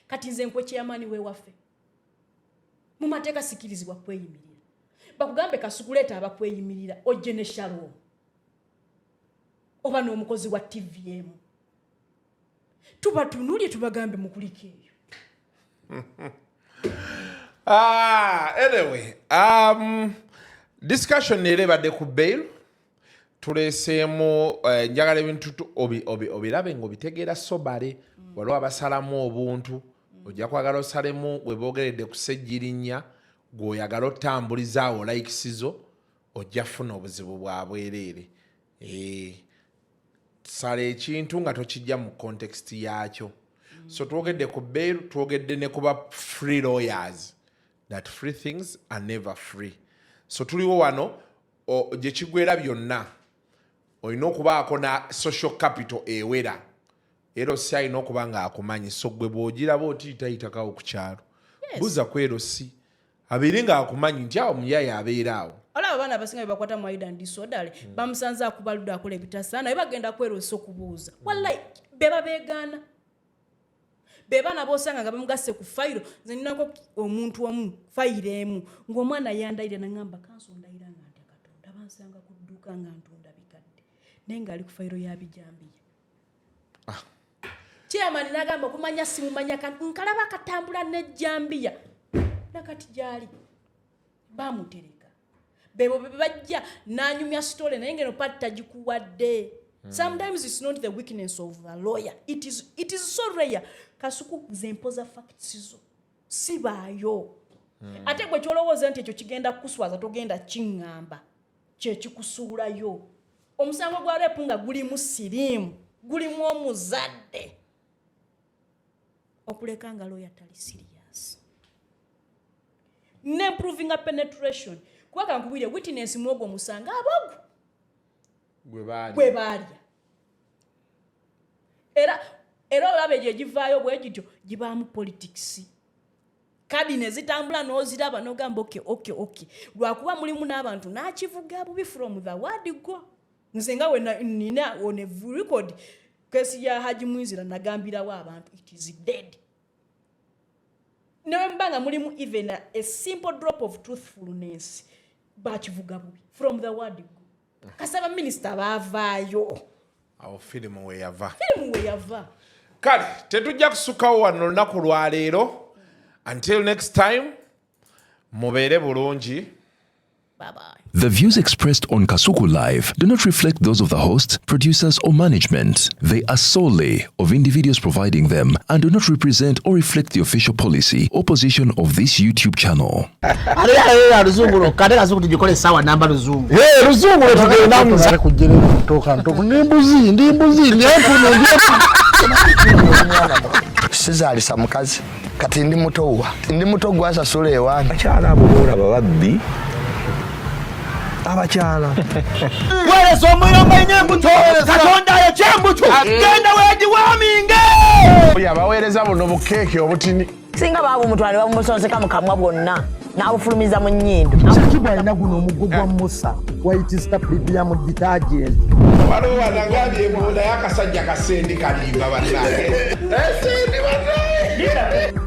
Kati nze nkwe kyeyamaani wewaffe mu mateeka sikirizibwa kweyimirira. Bakugambe, "Kasuku, leeta abakweyimirira," ojje ne Shalom oba n'omukozi wa TV emu, tubatunulye, tubagambe mukuliko eyo. Ah, anyway, discussion era ebadde ku bail. Tuleeseemu njagala ebintu obirabe ng'obitegeera sobale. Waliwo abasalamu obuntu, ojja kwagala osalemu bwe boogeredde ku Ssegirinya, gw'oyagala otambulizaawo likes zo, ojja funa obuzibu bwa bwereere. Sala ekintu nga tokijja mu context yaakyo. So twogedde ku bail, twogedde ne kuba free lawyers, that free things are never free. So tuliwo wano gye kigwera byonna, olina okubaako na social capital ewera, era osi alina okuba ng'akumanyi. So gwe bw'ogiraba otiyitayitakawo ku kyalo, buuza ku erosi abeere ng'akumanyi nti awo muyaye abeera awo. Olaba abaana abasinga bebakwata mu idle and disorderly, bamusanze akuba ludo, akola ebitasaana, naye bagenda kwerosa okubuuza. Wallahi beba beegaana, be baana bosanga nga bamugasse ku fayiro. Nze ninako omuntu omu, fayiro emu, ng'omwana yandayira naŋamba, "Counsel, ndayira nga ntya Katonda, bansanga ku dduuka nga ntunda bikadde," naye ng'ali ku fayiro ya bijambiya. Chairman nagamba, "Okumanya simumanya, nkalaba katambula nejjambiya." Nakati gyali bamutereka, bebo bebajja nanyumya story, naye ngeno pati tagikuwadde. Sometimes it's not the weakness of the lawyer. It is so rare. Kasuku, nze mpoza facts zo sibaayo. Ate gwe kyolowooza nti ekyo kigenda kukuswaza, togenda kiŋŋamba kyekikusuulayo. Omusango gwa rape nga gulimu siriimu, gulimu omuzadde, okuleka nga lawyer tali serious nemprovinga penetration, kuba kankubwire, witness mwogwo omusango abogu gwe baali gwe baalya. Era olaba egyo egivaayo bwe gityo gibaamu politics, kadi ne zitambula n'oziraba n'ogamba, Okay." Lwakuba mulimu n'abantu n'akivuga bubi from the word go. Nze nga we nina on a record case ya Haji Mwinzira, nagambirawo abantu, it is dead. Ne mba nga mulimu even a simple drop of truthfulness, bakivuga bubi from the word go. Kasaba minisita baavaayo. Awo firimu weyava. Firimu we yava. Kale tetujja kusukkawo wano olunaku lwaleero. Until next time, mubeere bulungi. Bye bye. The views expressed on Kasuku Live do not reflect those of the host, producers, or management. They are solely of individuals providing them and do not represent or reflect the official policy or position of this YouTube channel. Ate yalera luzungu lwokka, ate Kasuku tugikole essaawa namba luzungu. Eh, luzungu lwe tugendamu kujjerera ntoka ntoku, ndi mbuzi, ndi mbuzi, ndi empunu, ndi empunu. Sizaalisa mukazi, kati ndi mutowa, ndi muto gwasasula ewange. Abakyala abo boolaba babbi. Abakyala. Weereza omuyomba nnyo embuto, Katonda ayokya embuto, genda weegiwaaminge. Oyo abaweereza buno bukeeke obutini. Singa baabumutwala ne babumusonseka mu kamwa bwonna n'abufulumiza mu nnyindo. Shakibu alina guno omuggo gwa Musa, White Star Premium Detergent. Waliwo wanagambye mbu naye akasajja kasendi kalimba bannange. Esendi bannange.